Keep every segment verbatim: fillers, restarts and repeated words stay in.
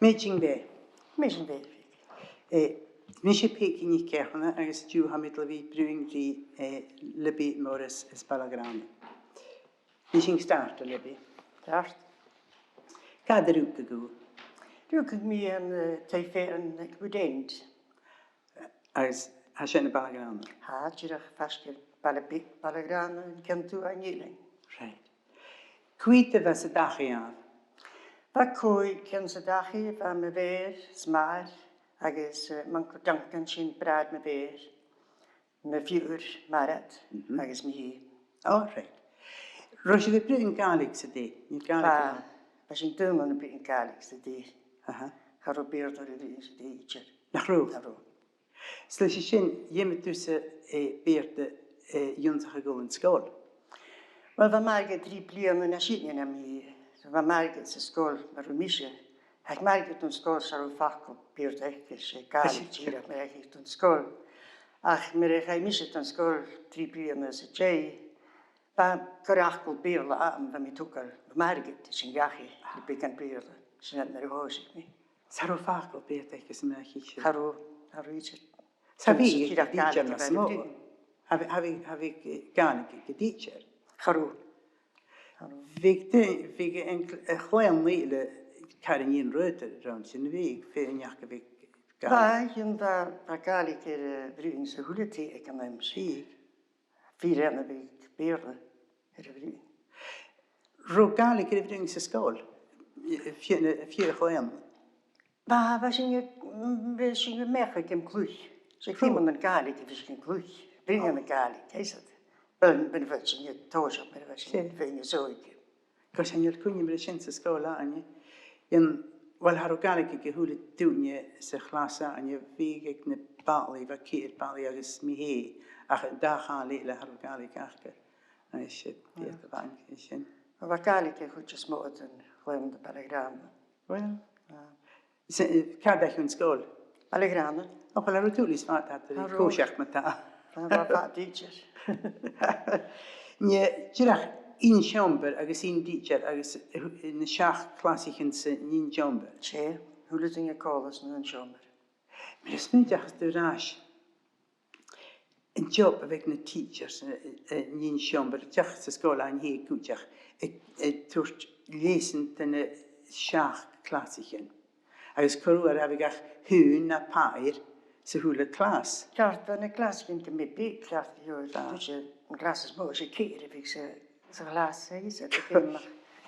Madainn mhath. Madainn mhath. Eh, 's mise Peigi NicEachairne agus an-diugh tha mi a' dol a bhith a' bruidhinn ri, eh, Libby Morris às Baile Ghrànna. Nì sinn start, a Libby. Start. Càit an do rugadh tu? Rugadh mi an, eh, taigh-fhathast aig Woodend. Agus tha sin am Baile Ghrànna? Tha, dìreach faisg air Baile Beag, Baile Ghrànna, an ceann a tuath an eilein. Right. Cò mheud a bha san dachaigh? Bha còig againn san dachaigh, bha mo mhàthair, 's m' athair, agus, eh, m' uncail Duncan, sin bràthair mo mhàthar, mo phiuthar Mairead, mhm, agus mi fhìn. All right. An robh sibh a' bruidhinn Gàidhlig san taigh? An robh Gàidhlig ann? Bha, bha sinn daonnan a' bruidhinn Gàidhlig san taigh. Aha. Cha robh Beurla air a bhruidhinn san taigh idir. Nach robh? Cha robh. 'S leis sin, dh'fheumadh tusa, eh, Beurla, eh, ionnsachadh a dhol dhan sgoil. Uill, bha Margaret trì bliadhna nas sine na mi. Bha Margaret san sgoil mar a bha mise. Chaidh Margaret dhan sgoil 's cha robh facal Beurla aice, 's e Gàidhlig dìreach a bh' aice dhan sgoil. Ach nuair a chaidh mise dhan sgoil trì bliadhna às a dèidh, bha gu leòr facal Beurla agam, bha mi a' togail Margaret, 's i a' gabhail le beagan Beurla, sin mar a thòisich mi. 'S cha robh facal Beurla aice san taigh sin? Cha robh, cha robh idir. 'S cha bhi, dìreach Gàidhlig a bha air a bhruidhinn. Cha bhi, cha bhi, cha bhi Gàidhlig aig an teacher? Cha robh. Cha robh. Bhiodh, bhiodh an cl-, a' chlann eile car an aon rud air an sin, bhiodh, feumaidh gu bheil Gàidhlig. Bha, chionn bha, bha Gàidhlig air a bhruidhinn sa h-uile taigh aig an àm sin. Bhiodh. Fìor dhearg a bhiodh Beurla air a bhruidhinn. Robh Gàidhlig air a bhruidhinn san sgoil? Fìor, fìor chlann? Bha, bha sinn, bha sinn a' meòrachadh gam cluich. 'S e, cool, cùm an Gàidhlig a bha sinn a' cluich. Bruidhinn na Gàidhlig, tha fhios agad. Bha, bha, bha sinn a' tòiseachadh mar a bha sinn, sin, fhèin is òige. Agus chan eil cuimhne agam air sin san sgoil fhaighinn. An, uill, cha robh Gàidhlig aig a h-uile duine sa chlas againne, bhiodh aig na balaich, bha ceithir balaich agus mi fhìn, ach an dà chaileag eile cha robh Gàidhlig aca. Agus sin, ah, dìreach a bh' ann sin. Bha Gàidhlig aig a' chuid as motha den chlann ann am Baile Ghrànna. Uill. Ah. 'S, eh, càit an deach thu dhan sgoil? Baile Ghrànna. O, uill, cha robh dùil is fada, tha thu air a chòiseachd ma-thà. Bha, bha, bha, teacher. Nì, dìreach aon seòmbar agus aon teacher agus, eh, na seachd clasaichean san aon seòmbar. 'S e, a h-uile duine còmhla san aon seòmbar. Mar a smaoinicheas tu air ais, an job a bh' aig na teachers, eh, eh, an aon seòmbar, dìreach san sgoil fhaighinn cuideachd, ag, ag toirt leasan do na seachd clasaichean. Agus corra uair cha bhiodh ach aon no pair sa h-uile clas. Ceart, bha na clasaichean gu math beag, ceart gu leòr. Bha. Tuigidh, an clas as motha, 's e ceithir a bhiodh sa, sa chlas, eh, is e,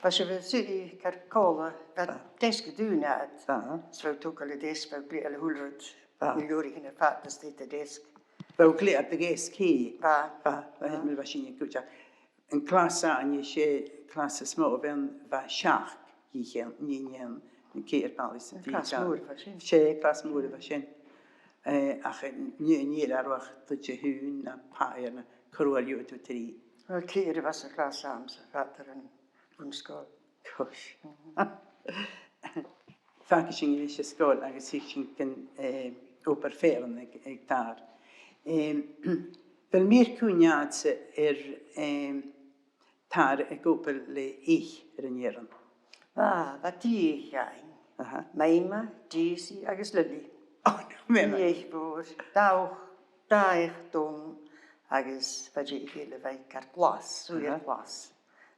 bha sibh a' suidhe car còmhla, bha deasg aig duine agad. Bha. 'S bha thu a' togail an deasg, bha thu a' gliocadh a h-uile rud. Bha. Na leabhraichean air fad a-staigh air an deasg. Bha thu a' gliocadh do dheasg fhèin. Bha. Bha, bha, bha sin cuideachd. An clas againne, 's e clas as motha a bh' ann, bha seachd nithean, nithean, ceithir balaich 's a trì caileag. Clas mòr a bha sin. 'S e clas mòr a bha sin. Eh, ach an, an, an fhìor mhath, dh'fhaodadh tu aon no pair no corra uair dh'fhaodadh tu trì. Uill, ceithir a bha sa chlas agamsa, fad air an bun-sgoil. Gosh. Mhm. Fàgaidh sinn a-nis an sgoil agus thig sinn gun, eh, obair fearainn aig, aig d' athair. Em, a bheil mòr-chuimhne agadsa air, em, d' athair ag obair le eich air an fhearann? Bha, bha trì eich againn. Aha. Maima, Daisy agus Lily. O, nach math. Trì eich mhòr, dà, dà each donn agus bha each eile a bha car glas, suidhe, aha, glas.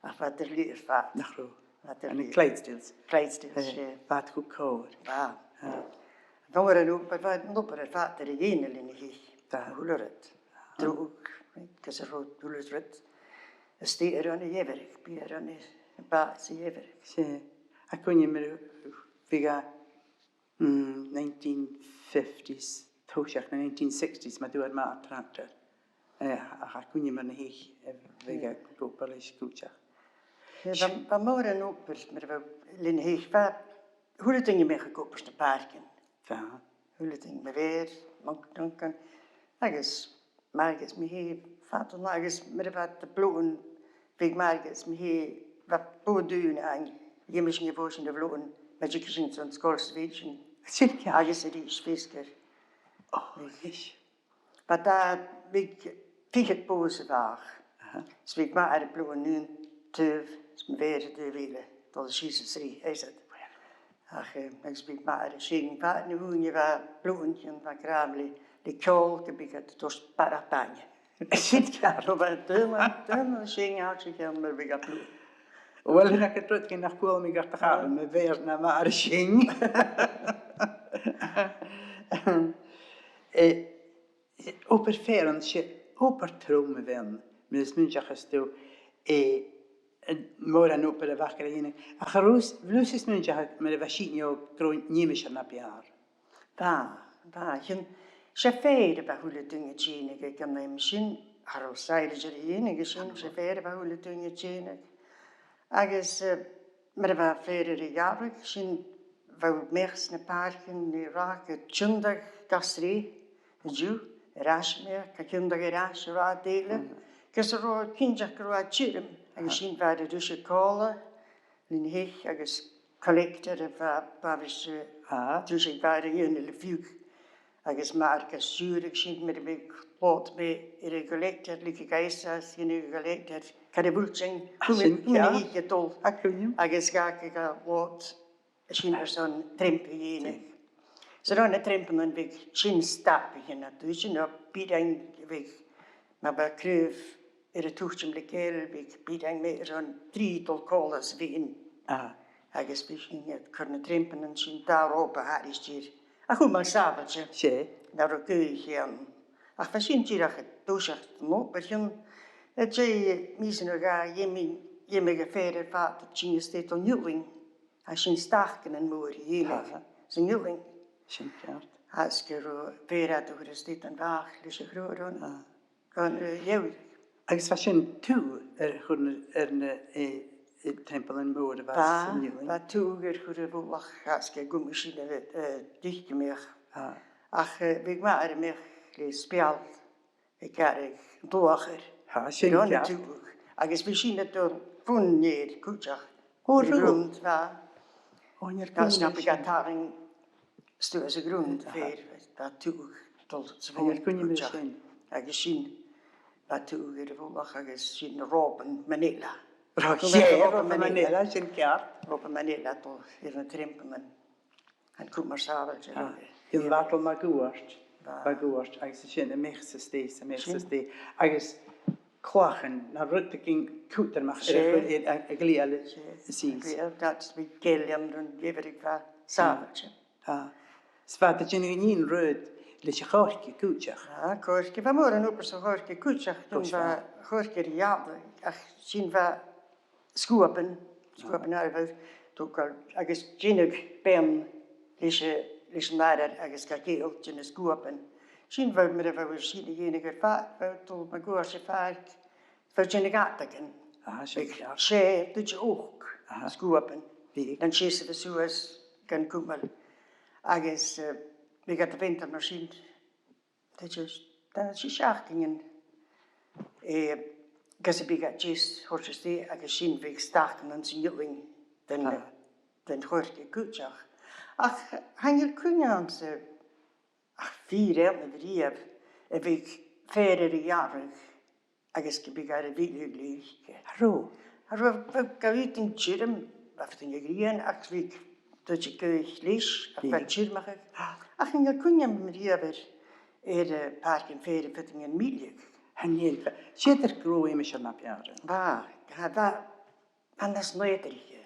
Ach bha iad air leth air fad. Nach robh? Bha iad air leth. Clydesdales. Clydesdales, eh, 's e. Bha iad cho còir. Bha. Ah. Bha an obair, bha an obair air fad air a dhèanamh leis na h-eich. Bha. A h-uile rud. Ah. Drùdhadh, agus a h-uile rud. Is dè air an gheamhradh, bhiodh air an, bha sa gheamhradh. 'S e. Tha cuimhne agam air, bhiodh e Mm, nineteen fifties, toiseach na nineteen sixties, ma dh'fhuair m' athair tractar. Eh, ach tha cuimhne agam air na h-eich, eh, bhiodh e ag obair leis cuideachd. Eh, bha, bha mòran obair, mar a bha, leis na h-eich, bha, a h-uile duine a-mach ag obair sna pàircean. Bha. A h-uile duine, mo mhàthair, m' unc-, uncail, agus Margaret 's mi fhìn fad an latha agus mar a bha iad a' bleoghann, bhiodh Margaret 's mi fhìn, bha bò-dùin againn, dh'fheumadh sinn a' bhò sin a bhleoghann, ma thigeadh sinn dhan sgoil 's bhiodh sinn. Sin ceart. Agus a-rithist feasgar. Ò, a-rithist. Bha dà, bhiodh fichead bò sa bhàgh. Aha. 'S bhiodh m' athair a' bleoghann aon taobh, 's mo mhàthair an taobh eile, dol sìos an sreath, esan. Ach, eh, agus bhiodh m' athair a' seinn, bha na h-ùine, bha bliadhnaichean, bha gràmar le, le ceòl, gum biodh iad a' toirt barrachd bainne. Sin ceart. Bha daoine, daoine a' seinn àite cheann mar bhiodh iad bliadhna. Uill, chan eil agad rud gun nach cuala mi gu h-àraidh, ma bheir na mar sin. Eh, obair fearainn, 's e obair trom a bh' ann, mar a smaointicheas tu, eh, mòran obair a bh' aca ri dhèanamh. Ach a' bhliadhna, bha sinn a' smaoineachadh, mar a bha sinn òg, gun robh an aimsir na b' fheàrr. Bha, bha, sin, 's e feur a bha a h-uile duine a' dèanamh aig an àm sin, cha robh silage air a dhèanamh aig sin, 's e feur a bha a h-uile duine a' dèanamh. Agus, eh, mar a bha feur air a ghearradh, sin, bha meas na pàircean, na ràc, a' tionndadh gach sreath, an-diugh, air ais a-mach, a' tionndadh air ais, a' rathad eile, gus an robh e cinnteach gun robh e tioram, agus sin bha air a ruiseadh còmhla, linn theich agus collector a bha, bha, bha, eh, tuigsinn, bha air a dhèanamh le fiodh. Agus mar gun stiùireadh sinn, mar a bhiodh lot mì air a' ghollector, like a ghaisas, sin a' ghollector, car a bhuail sin, sin cuimhne, cuimhne ceart. Ithte a' dol. Tha cuimhne agam. Agus dh'fhàgadh e lot sin airson trimp a dhèanamh. Sin. So, ron na trimpean bhiodh sin stap a dhèanamh, tuigsinn, no bioran bhiodh, ma bha craobh air a tuiteam le geal, bhiodh bioran mì airson trì a' dol còmhla sa mheadhan. Aha. Agus bhiodh sinn a' cur na trimpean sin dà ròpa thairis air. A chumail sàbhailte. 'S e. Nan robh gaoth ann. Ach bha sin dìreach an toiseach den obair sin. An dèidh mìos no dhà, dh'fheumadh, dh'fheumadh am fear air fad tighinn a-steach dhan iodhlainn. Agus sin stacannan mòra a dhèanamh. Aha. San iodhlainn. Sin ceart. Agus gun robh am fear ud a' cur a-steach dhan bhàgh leis a' chruth air an, aha, gun, eh, gheamhradh. Agus bha sin tughadh air a chur air na, eh, eh, trimpean mòra a bha san iodhlainn? Bha, bha tughadh air a chur air mullach agus gun cumadh sin, eh, eh, dìreach a-mach. Ah. Ach, eh, bhiodh m' athair a-mach le speal a' gearradh an t-uachdar. Tha sin ceart. Ron an tughadh. Agus bha sin a' dol fon fheòil cuideachd. Ò, an robh? An grunnd, bha. Ò, chan eil cuimhne agam air sin. Agus nam biodh e a' tarraing stuth às a' ghrunnd, aha, fhèin, bha tughadh a' dol sa bhon cuideachd. Chan eil cuimhne agam air sin. Agus sin, bha tughadh air a' mhullach agus sin ròpan Manila. Ro-, 's e, ròpan Manila, sin ceart. Ròpan Manila a' dol air na trimpean. An cumail sàbhailte. Ah, sin bha e. Bha cuairt, bha cuairt, agus sin a-mach 's a-steach, a-mach 's a-steach. Agus clachan, no rudeigin cudromach air a, air a, a ghlialadh. 'S e, a' ghlialadh, agus bha geal ann ron gheamhradh, bha sàbhailte. Ah. 'S bha iad a' dèanamh an aon rud leis a' choirce cuideachd. Ah, coirce, bha mòran obair sa choirce cuideachd, bha. Coirce air a ghearradh, ach sin bha sguaban, sguaban arbhair, togail, agus dèanamh beann leis a', leis an arbhar agus ga cheangal, dèanamh sguaban. Sin bha, mar a bha sinn a' dèanamh air fad, bha dol mun cuairt air fad, bha dèanamh gadagan. Aha, sin ceart. Bhiodh sia, duine ochd, aha, sguaban. Bhiodh. Gan seasamh suas, gan cumail. Agus, eh, bhiodh iad a' bheanntan mar sin. Tha e, tha e seachdain, eh, gus am biodh e deas thoirt a-steach agus sin bhiodh stacannan san iodhlainn den, ah, den choirce cuideachd. Ach chan eil cuimhne agamsa, ach fìor aon a bh' ann a-riamh, a bhiodh fear air a ghearradh agus gum biodh e air a mhilleadh le uisge. An robh? An robh, bha, gheibheadh tu tioram, bha feadhainn a' ghrian, ach bhiodh dad a' gabhail leis, ach bha e tiormachadh. Ach chan eil cuimhne agam a-riamh air, air, eh, pàirc am fear am feadhainn a' milleadh. Chan eil, 's e, 's dòcha gun robh aimsir na b' fheàrr. Bha, bha, bha, bha e nas nàdarraiche.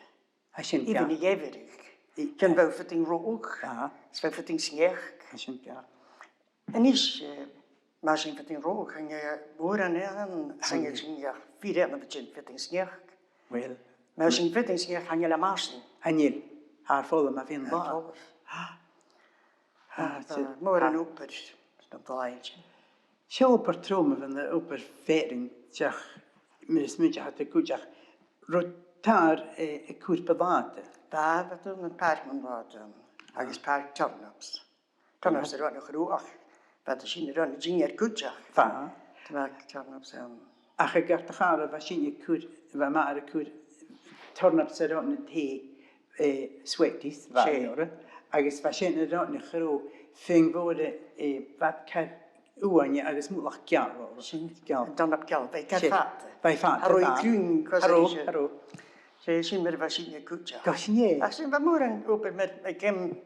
Tha sin ceart. Even a' gheamhradh. I- Gum biodh feadhainn reòthte, aha, is bhiodh feadhainn sneachd. Tha sin ceart. A-nis, eh, ma tha sinn feadhainn reòthte, chan eil mòran ann, chan eil sinn ach fìor aon a bhiodh sinn feadhainn sneachd. Uill. Ma tha sinn feadhainn sneachd, chan eil e math sin. Chan eil. Tha e air falbh ma-thà. Tha e air falbh. Ah, ah, tha, tha mòran obair, na dòigh. 'S e obair trom a bh' ann an obair fearainn, ach, mar a smaointicheas tu cuideachd, robh tòrr, eh, a' cur ballàta. Bha, bha tòrr na pàirc mun bhallàta, agus pàirc turnips. Turnips air an robh na chruthach, bha iad sin air an dèanamh cuideachd. Bha. Bha turnips ann. Ach aig a' chàr a bha sinn a' cur, bha m' athair a' cur turnips air an taigh, eh, sweaties, bha iad orra. Agus bha sin air an chruth, fèin bhon, eh, bha iad car uaine agus mullach geal orra. Sin. Geal. An turnip geal, bha e car fada. Bha e fada, bha. Cha robh e cruinn, cha robh, cha robh. 'S e sin mar a bha sinne cuideachd. Gu sin e. Ach sin, bha mòran obair mar a' gheama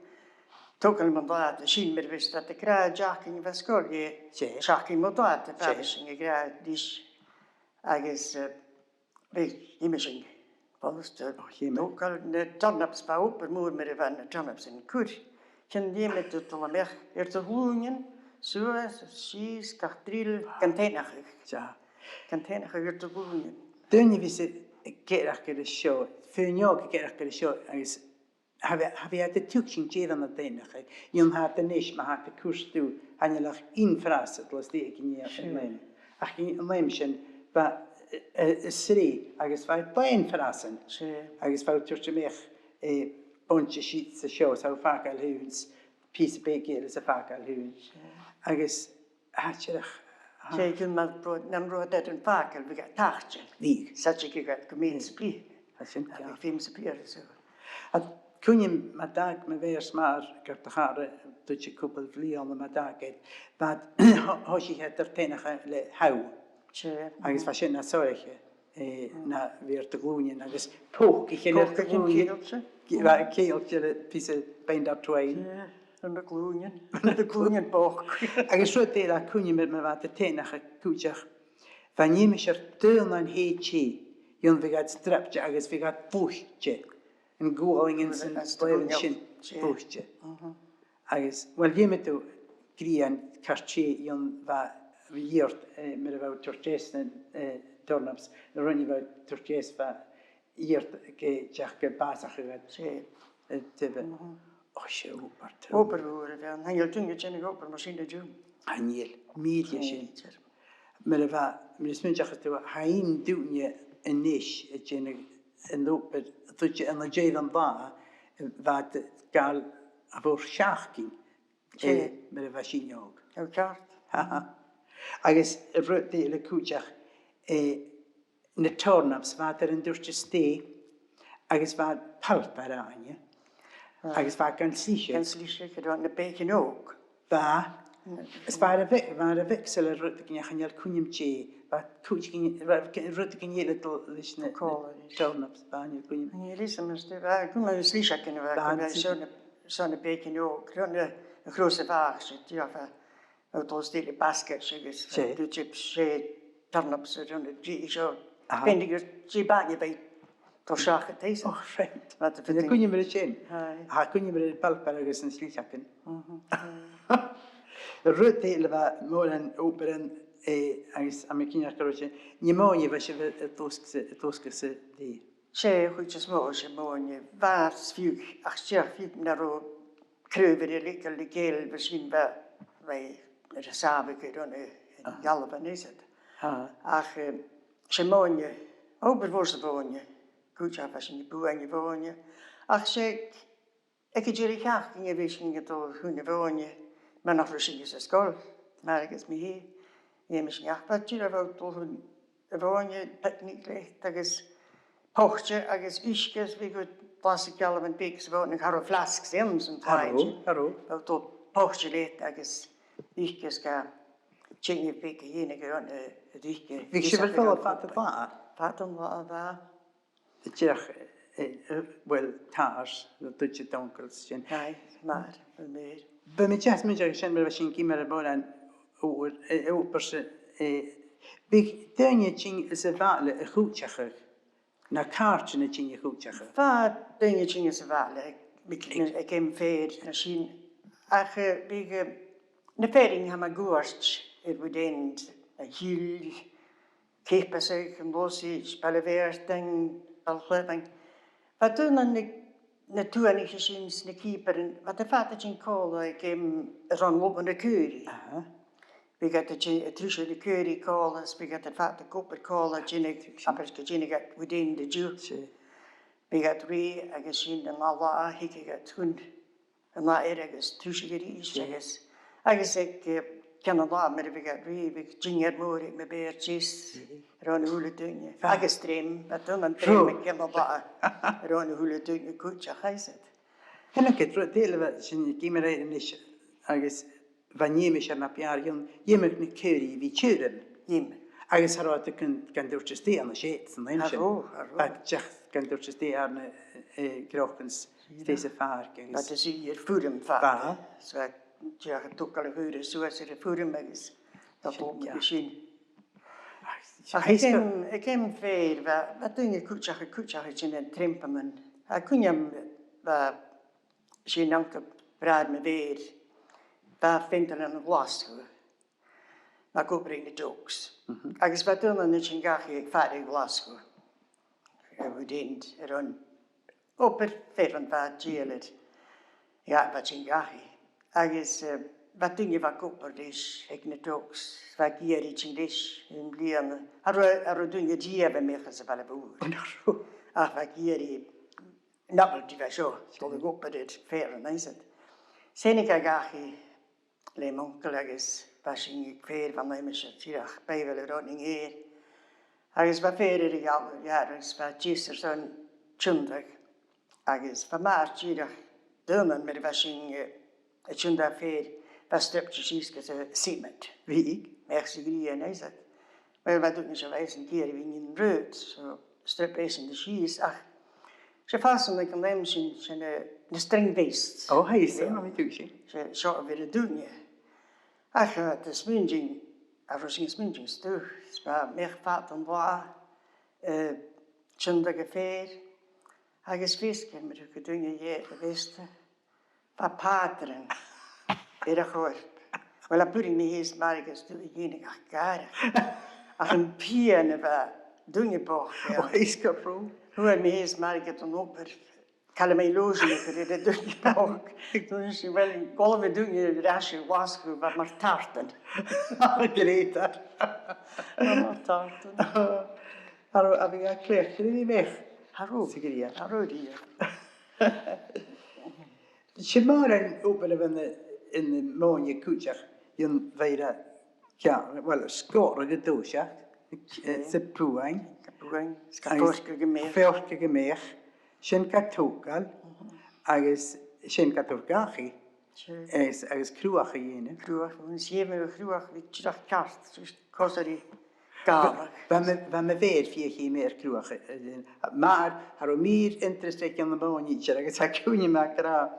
togail mun làthair, sin mar a bha iad ag ràdh, seachdain a bha sgoil, eh, 'S e. seachdain mun làthair, bha 'S e. sinn ag ràdh ris. Agus, eh, bha, dh'fheumadh sinn, bha sinn a' togail na turnips, bha obair mhòr mar a bha na turnips an cur. Chionn dh'fheumadh tu dol a-mach air do ghlùinean, suas, sìos, gach trip, gan taingeadh. Seadh. Gan taingeadh air do ghlùinean. Duine a bhios ag èisteachd ri seo, feadhainn òga ag èisteachd ri seo, agus cha bhi, cha bhi iad a' tuigsinn dè bha iad a' dèanamh, eh, dìon tha iad a-nis, ma tha iad a' cur stuth, chan eil ach aon fhras a' dol a-steach aig an aon àm. Ach an aon àm sin, bha, eh, eh, sreath, agus bha e làn frasan. Agus bha thu a' toirt a-mach, eh, bunch a sheets an seo, 's tha thu a' fàgail thuas, pìos beag eile 's a' fàgail thuas. Agus Tha, dìreach, tha. 'S e, gun mar bro-, nam robh iad air am fàgail, bhiodh iad taghte. Bhiodh. 'S e, bhiodh iad gu math spìth. Tha sin ceart. Bhiodh feum spìth air, so. Tha cuimhne agam, ma dh'fhàg mo mhàthair 's mo mhàthair, gur do chara, duine a' cupall bhliadhna, ma dh'fhàg iad, bha, thòisich iad air taingeadh le thalamh. 'S e. Agus bha sin nas fheàrr, eh, na bhith air do ghlùinean agus poc a' cheann air do ghlùinean. Poc a' cheann ceangailte. Bha e ceangailte le pìos a' binder twine. 'S e. Air na glùinean. Air na glùinean bochd. Agus rud eile a tha cuimhne agam mar a bha iad a' taingeadh cuideachd, bha an aimsir daonnan theth, dìon bhiodh iad sdrapte agus bhiodh iad bluichte. An gualainn anns an, anns an bhliadhna sin bluichte. Agus, uill, dh'fheumadh tu grian car teth dìon bha, bha iad, eh, mar a bha thu a' toirt às na, eh, turnips, na rudan a bha thu a' toirt às bha iad gu, dìreach gu bàsachadh iad. 'S e. Eh, taobh. O, 's e obair. Obair mhòr a bh' ann. Chan eil duine a' dèanamh obair mar sin an-diugh. Chan eil, mìle sin. Mar a bha, mar a smaointicheas tu, tha aon duine a-nis a' dèanamh an obair, a' dol an dèidh an latha, bha iad a' gabhail a' mhòr-sheachdain, eh, mar a bha sinn òg. Tha ceart. Agus rud eile cuideachd, eh, na turnips, bha iad air an toirt a-steach, agus bha palpar ann, agus bha iad gan sliseadh. Gan sliseadh, gu robh na bèicean òg. Bha. Is bha iad a' mhi-, bha iad a' mhixeadh le rudeigin, ach chan eil cuimhne agam dè, bha cuideigin, bha rudeigin eile a' dol leis na, na turnips, bha, chan eil cuimhne agam. Chan eil fhios agam, is dè bha, cuimhne agam sliseagan a bha, bha, 's e na, 's e na bèicean òg, gu robh na, na chlòsaibh, 's e, dìreach, bha a' dol a-steach le baskets agus, 's e, rudeigin, 's e turnips a rinn iad, dè seo, depending air dè bh' ann, bha iad a' dol seachad, tha fhios agad. Oh, right. Tha cuimhne agam air sin. Aye. Tha cuimhne agam air a' phalpar agus na sliseagan. Mhm. Rud eile a bha mòran obair ann, eh, agus tha mi cinnteach gun robh sin, pneumonia, bha sin a' dol a-steach, a' dol a-steach sa dè. 'S e a' chuid as motha, 's e pneumonia, bha e fiadhaich, ach 's e fiadhaich nan robh craobhair air leigeil le geal, bha sin, bha, bha e air a shàbhadh air an, eh, an dealbhan, is it. Ach, eh, 's e pneumonia, obair mhòr sa pneumonia, cuideachd bha sinn a' buain a' pneumonia. Ach 's e aig, aig deireadh-sheachdain a bha sinn a' dol chun a' phneumonia, mar nach robh sinn san sgoil, mar agus mi fhìn, dh'fheumadh sinn, ach bha dìreach a' dol chun a' phneumonia, picnic leat agus poite agus uisge, is bhiodh iad a' lasadh gealbhan beag sa mhòine, cha robh flasks ann san t-sàl. Cha robh, cha robh. Bha iad a' dol poite leat agus uisge is ga teine beag a dhèanamh air an, eh, uisge. Bhiodh sibh air falbh fad an latha? Fad an latha, bha. Dìreach, eh, eh, uill, tàirs, na duine donncail sin. Aye, mar, mar. Bha mi just a' smaoineachadh sin, mar a bha sinn ag iomradh air mòran obair, eh, obair sa, eh, bhiodh daoine a' tighinn às a' bhaile a chuideachadh, no càirdean a' tighinn a chuideachadh? Bha daoine a' tighinn às a' bhaile, bhiodh, aig, aig àm feur no sin. Ach, eh, bhiodh, eh, na fearainn, tha mi a' cuimhneachadh air Woodend, a' Ghill, Ceapasaig, an Lòsaid, Baile Mhàrtainn, Baile Chleamhain. Bha daoine na, na tuathanaich sin 's na cìobairean, bha iad fada a' tighinn còmhla aig, em, airson lobhadh na caoraich. Aha. Bhiodh iad a' tighinn, a' trusadh na caoraich còmhla, is bhiodh iad fada ag obair còmhla, a' dèanamh, abair, gun dèanadh iad Woodend an-diugh. Seadh. Bhiodh iad rèidh agus sin an ath latha, thigeadh iad chun an ath fhear agus trusadh a-rithist agus, agus aig, eh, ceann an latha mar a bhiodh iad rèidh, bhiodh dinnear mòr aig mo mhàthair deas airson a h-uile duine. Agus druim, bha daoine an druim aig ceann an latha airson a h-uile duine cuideachd, is it. Sin agad rud eile a bha sinn ag iomradh air a-nis agus bha an aimsir na b' fheàrr, dh'fheumadh na caoraich a bhith tioram. Dh'fheumadh. Agus tha iad gun, gun tuirt iad-san an siud san aimsir. Tha, tha. Ach, gan tuirt iad-san na, eh, crochan 's, 's a' phàirc agus. Bha iad a' fuireach fada. Bha. So, tha, togail a' chùis suas air a' fhuirm agus tha sin, bha, yeah. Sin. Ach aig an, aig an fhèir, bha, bha daoine cuideachd, cuideachd a' tighinn an trampoline. Tha cuimhne agam, bha, 's e an uncail bràthair mo mhàthar, bha feadhainn ann an Glaschu, bha e ag obair aig na docks. Mhm. Agus bha daoine a' tighinn dhachaigh aig fàire Ghlaschu. A' bhith a' dèanamh air an obair fearainn bha dèidheil air. Yeah, bha e a' tighinn dhachaigh. Agus, eh, bha daoine a bha ag obair leis aig na docks, bha ag iarraidh tighinn leis am bliadhna. Cha robh, cha robh daoine a-riamh a-muigh às a' bhaile mhòr. Ach bha ag iarraidh, nach robh iad a' dol a dh'obair air fearainn, is it. Thàinig e dhachaigh le m' uncail agus bha sinn aig fèir bhon aimsir, dìreach Beibhil a' running air. Agus bha fèir air a' gheall, agus bha deas airson tionndadh. Agus bha m' athair dìreach daonnan mar a bha sinn, eh, a' tionndadh fèir, bha e a' streap sìos gus an cement. Bha. Mach sa ghrian, is it. Well, bha daoine a' sealltainn gur e a bh' ann an rud, so streap esan sìos, ach 's e fasan aig an àm sin, sin, eh, na string vests. Ò, tha, 's ann a bha mi a' tuigsinn. 'S e seo a bh' air an duine. Ach, eh, tha smaointinn, a' ruith sinn smaointinn stuth, 's bha mi fad an latha, eh, tionndadh a' fèir, agus feasgar mar a thug an duine dheth a' vesta. Bha pàtran air a chorp. Well, a b' urrainn mi fhèin 's Margaret a dhèanamh gach gàireachdainn. Ach am pian a bha an duine bochd, yeah. Ò, is gu brù. Fhuair mi fhèin 's Margaret an obair. Chan eil mi lùisean a chur air an duine bochd. Dùin sinn, well, ghabh an duine air ais a Ghlaschu, bha e mar tartan. Great. Mar tartan. Cha robh, a bheil e cleachdte ri bheatha? Cha robh. Sa ghrian. Cha robh riamh. 'S e mòran obair a bh' ann an, ann am mòine cuideachd, dhen bheireadh ceàrr, well, sgòradh an toiseach, eh, 's a' buain. A' buain, 's ga forcadh a-mach. Forcadh a-mach. Sin ga togail, agus sin ga toirt dhachaigh. Agus, agus cruach a dhèanamh. Cruach, bha mi a' smaoineachadh cruach, bha e dìreach ceart, just cosail ri gàrradh. Bha, bha mo, bha mo mhàthair fìor chì mhòr air cruach, eh, eh, mar, cha robh mòr interest aice ann am mòine idir, agus tha cuimhne agam ag ràdh,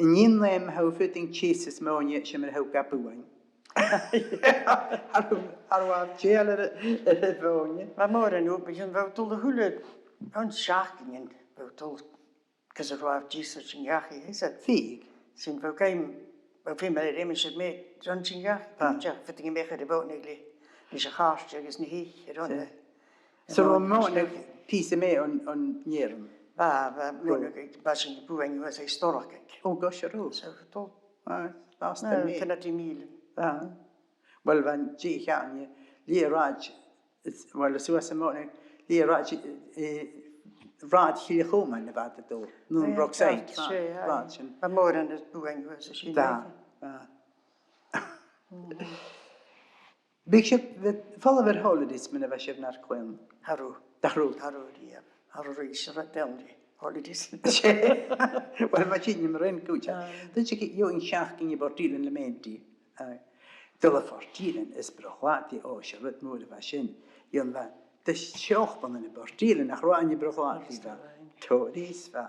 an aon àm a tha thu a' faighinn teas às mòine, 's e mar a tha thu ga buain. Cha robh, cha robh e dèidheil air, air a' mhòine. Bha mòran obair, bha thu a' dol a h-uile, an seachdain, bha thu a' dol gus an robh deas air tighinn dhachaigh, is it? Bhiodh. Sin bha cuimhne, bha feum air iomadh sin, mi, airson tighinn dhachaigh, tha. Dìreach faighinn a-mach air a' mhòine le, leis a' chairt agus na h-eich air an, eh, So, robh am mòine pìos a-mach on, on an fhearann? Bha, bha, mòine, bha sinn a' buain shuas aig Storraghaig. Ò, gosh, an robh? So, dol. Ah, that's the main. Chan eil mìle. Ah. Well, bha an dèidh cheann, leth-rathad, is, well, is suas am mòine, leth-rathad, eh, Rathad Chille Chomain a bha iad a' dol. No an Brookside, rathad, rathad sin. Bha mòran a' buain shuas an sin. Bha, bha. Bhiodh sibh, bhiodh, falbh air holidays mun a bha sibh nar clann? Cha robh. Cha robh. Cha robh riamh. Cha robh riamh, 's e rud dona, holidays. Well, bha sinn mar sin cuideachd. Aye. Dh'fhaodadh sibh a dhol seachdain a Phort Ìlein le Mandy. Aye. Dol a Phort Ìlein is Bruach Làidir, ò, 's e rud mòr a bha sin. Dh'fheumadh tu, bha siopanan ann am Port Ìlein, nach robh, ann am Bruach Làidir, bha Tony's, bha,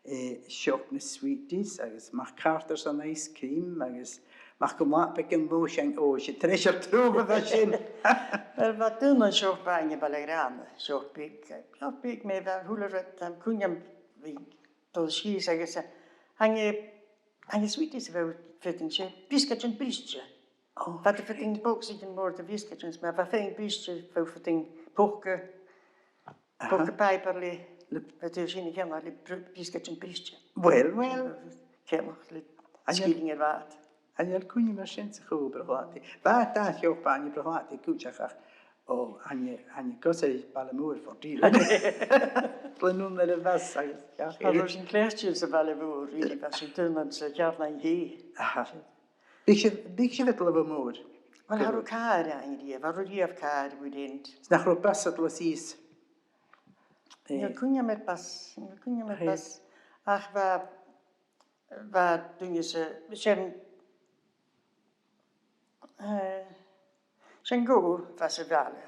eh, siop na sweeties, agus McCarters an ice cream, agus MacAmhlaigh, beagan luath sin, ò, 's e treasure trove a bha sin. Well, bha daonnan siop ann am Baile Ghrànna, siop beag, siop beag, mi, bha a h-uile rud, tha cuimhne agam, bha, dol sìos agus, eh, chan e, chan e sweeties a bha thu a' faighinn, 's e briosgaidean briste. Ò. Bha iad a' faighinn bogsa mòr de bhriosgaidean, 's ma bha thu a' faighinn briste, bha thu a' faighinn poca, Aha. Poca pàipear le, le, bha thu sin a cheannach le br-, briosgaidean briste. Well, well. Ceannach le sgillinn air fad. Chan eil cuimhne mar sin sa cho Bruach Làidir. Bha dà shiopa ann am Bruach Làidir cuideachd ach, ò, chan e, chan e gus am baile mòr Phort Ìlein. Glan ann air a' bhus agus, yeah. Cha robh sinn cleachdte sa bhaile mhòr, really, bha sinn a' tighinn anns a' cheàrnaidh. Aha. Bhiodh sibh, bhiodh sibh a' dol a Bhogha Mòr? Well, cha robh càr ann riamh, cha robh riamh càr a bh' ann. 'S nach robh bus a' dol sìos? Chan eil cuimhne agam air bus, chan eil cuimhne agam air bus. Ach bha, bha duine sa, sin, eh, sin gobha, bha sa bhaile.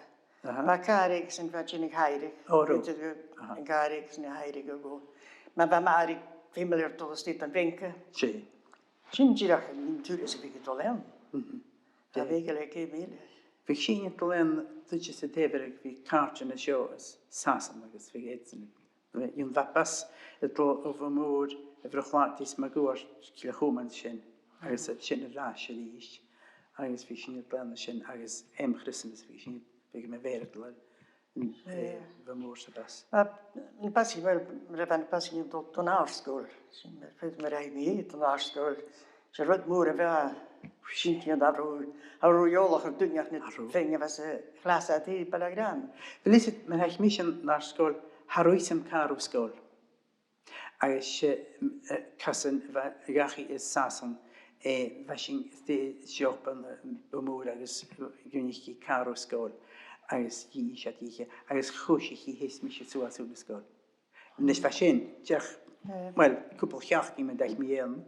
Aha. Bha càr aigesan a bha a' tighinn a Thàirich. Ò, robh. Bha an càr aigesan a' tighinn a Thàirich a-nis. Ma bha m' athair air feumail air dol a-steach dhan bhanca. Seadh. Sin dìreach an turas a bhiodh iad a' dol ann. Mhm. Tha mi a' faicinn gu bheil e gu math eile. Bhiodh sinne a' dol ann, tuiteas an taobh eile, bhiodh càirdean an seo à Sasainn agus bhiodh iad sin. Bhiodh, bha bus a' dol o Bhogha Mòr a Bhruach Làidir is mun cuairt Cille Chomain sin, agus sin air ais a-rithist. Agus bhiodh sinne a' dol an sin, agus aig Christmas bhiodh sinne, bhiodh mo mhàthair a' dol, eh, Bhogha Mòr sa bhus. Bha na busaidhean, uill, mar a bha na busaidhean a' dol dhan àrd-sgoil. Sin mar, mar a bha mi, dhan àrd-sgoil. 'S e rud mòr a bha sin, an robh, an robh eòlach air duine ach na fèidh a bha sa chlas a tha baile ghrean. Bheil fhios agad, mar a chaidh mise dhan àrd-sgoil, cha robh fhios agam càit an robh an sgoil. Agus, eh, m-, eh, casan a bha, a dhachaigh à Sasainn, eh, bha sinn a' dol a-steach dhan, eh, Bogha Mòr agus dh'fhaighnich i càit an robh an sgoil. Agus dh'innis iad dhi, agus choisich i, sheas mise suas chun na sgoil. A-nis bha sin, dìreach, eh, uill, cupla sheachdain mun deach mi ann.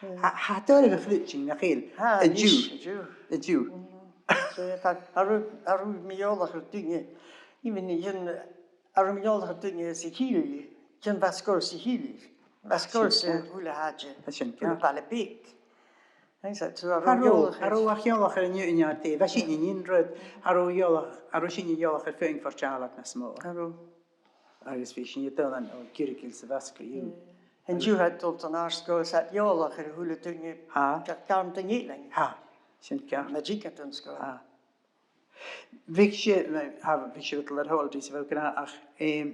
Eh. Tha, tha tòrr a chluinntinn, nach eil? Tha, an-diugh. An-diugh. An-diugh. Mm. So, tha, cha robh, cha robh mi eòlach air duine, even, even, cha robh mi eòlach air duine sa Chill, gun robh sgoil sa Chill. Bha sgoil sa h-uile h-àite. Tha sin ceart. Baile beag. Tha sin ceart. So, cha robh eòlach air, cha robh ach eòlach air an aon, aon rud. Cha robh eòlach, cha robh sinne eòlach air feadhainn Phort Àileag nas motha. Cha robh. Agus bha sinne a' dol ann, o, Girrigill 's a Mhascaill, you. An-diugh tha iad a' dol dhan àrd-sgoil 's tha iad eòlach air a h-uile duine. Tha. Ga-, gabhail duine eile. Tha. Sin ceart. Mun deach iad dhan sgoil. Tha. Bhiodh sibh, tha, bhiodh sibh a' dol air holidays, a bheil, ach, em,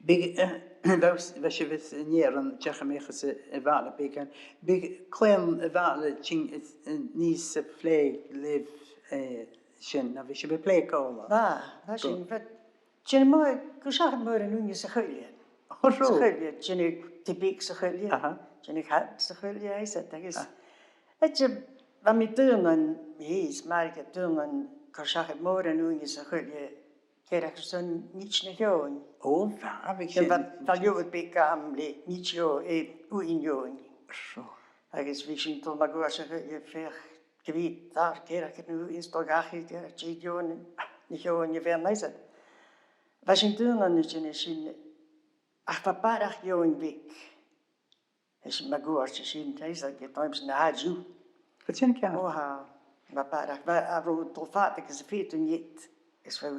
bhiodh, eh, bha, bha sibh a' dèanamh an t-seachdain a-mach às a, a' bhaile beagan, bhiodh clann a' bhaile a' tighinn, eh, a-nìos a phlè leibh, eh, sin, no bhiodh sibh a' plè còmhla? Bha, bha sinn, bha Dèanadh mu-, gu seachad mòran ùine sa choille. Ò, robh. Sa choille, dèanadh taigh beag sa choille. Aha. Dèanadh halla sa choille, is iad agus. Ah. Eadar, bha mi daonnan, mi is Margaret daonnan, gu seachad mòran ùine sa choille, ceithir airson nit na h-eòin. Ò, bha, bha sin. Bha, bha leabhar beag agam le nit eò-, eh, ùine eòin. Robh. Agus bha sinn a' dol mun cuairt sa choille a' feuch gu bhith dar ceithir airson na h-ùine, is dol dhachaigh, ceithir airson na h-eòin, na h-eòin a bh' ann, is iad. Bha sinn daonnan a' dèanamh sin, ach bha barrachd eòin bheag. Is mun cuairt sin, is iad, gu toimeas na h-àiteachan. Bha sin ceart. Ò, tha. Bha barrachd, bha, a' robh a' dol fada agus a' faighinn nit, is bha,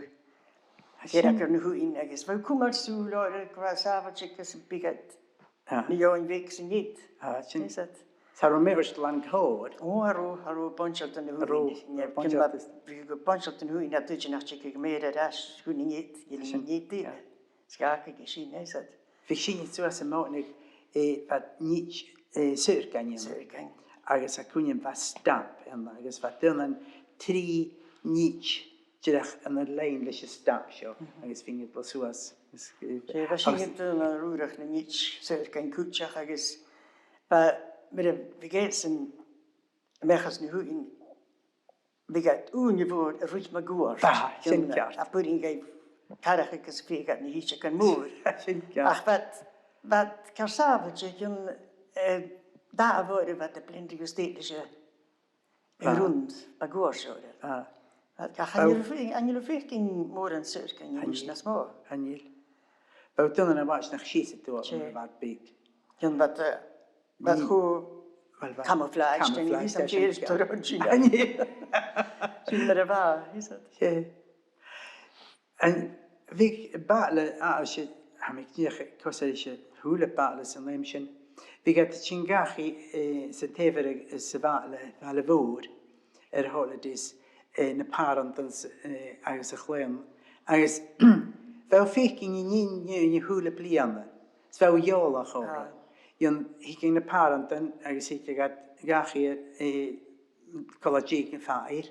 ceithir airson na h-ùine, agus bha cumail sùil orra, gu robh sàbhailte agus am biodh iad Ah. na h-eòin bheag san nit. Ah, sin. Is iad. Cha robh mìorbhail an còir. Ò, cha robh, cha robh buntainn dha na h-ùine. Cha robh, cha robh buntainn. Bha gu buntainn dha na h-ùine, a dh'fhaodte nach tigeadh gu mìorbhail air ais chun na nit, gu na nit. Sin. Ah. Sgath aige sin, is iad. Bhiodh sinne suas am Mòd Nuadh, eh, bha nit, eh, saorgain ann. Saorgain. Agus tha cuimhne agam bha stamp ann, agus bha daonnan trì nit dìreach ann an linn leis an stamp seo, mhm, agus bhithinn a' dol suas. Is, eh, 'S e, bha sinn agus a' dol an ùrach na nit saorgain cuideachd agus bha, mar a bhiodh iadsan a-mach às na h-ùine, bhiodh iad ùine mhòr a' ruith mun cuairt. Bha, sin ceart. A' bruidhinn dhaibh tarraing agus bhiodh iad na h-iteachan mòr. Sin ceart. Ach bha iad, bha iad car sàbhailte, chionn, eh, dà uair a bha iad a' plannadh gu stèidhichte leis a' Bha. Rùn, bha cuairt orra. Bha. Ach chan eil, chan eil thu a' faicinn mòran saorgain a-nis nas motha. Chan eil. Bha daonnan a bha sin ach sìos an tuath, 's e, mar a bha iad beag. Chionn bha iad, eh, bha iad cho camouflaged, camouflaged, sin, sin. Chan eil. Sin mar a bha, is iad. 'S e. An, bhiodh baile, a, 's e, tha mi cinnteach, cosg air a h-uile baile san àm sin. Bhiodh iad a' tighinn dhachaigh, eh, san taobh eile, sa bhaile, baile mhòr, air holidays, eh, na pàrantan 's, eh, agus a' chlann. Agus bha thu a' faicinn an nighean a h-uile bliadhna, 's bha thu eòlach orra. Ah. An, thigeadh na pàrantan agus thigeadh iad dhachaigh, eh, còmhla ri a' phàrantan,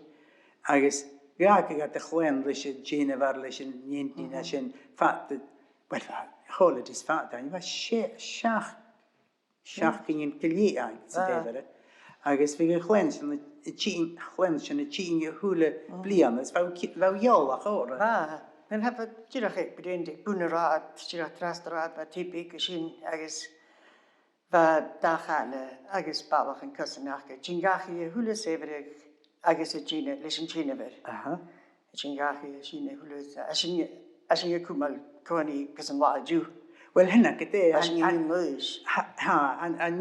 agus dh'fhàgadh iad a' chlann leis an t-seanmhair, leis an nighean, mhm, sin fad, uill, bha holidays fad, bha se-, seach-, seachdain gu leth ann san taobh eile. Agus bhiodh a' chlann sin a' tighinn, chlann sin a' tighinn a h-uile bliadhna, is bha, bha eòlach orra. Bha, bha, bha dìreach aig, bha iad aig bun an rathaid, dìreach an-dràsta an rathaid, bha taigh beag an sin, agus bha dà chaileag agus balach an cosan aca, a' tighinn dhachaigh a h-uile samhradh agus a' dèanamh leis an t-seanmhair. Aha. Sin gach, sin a h-uile, a sin, a sin a' cumail còmhnaidh gus an latha an-diugh. Well, sin agad e, a sin an, an, tha, tha, an, an, an,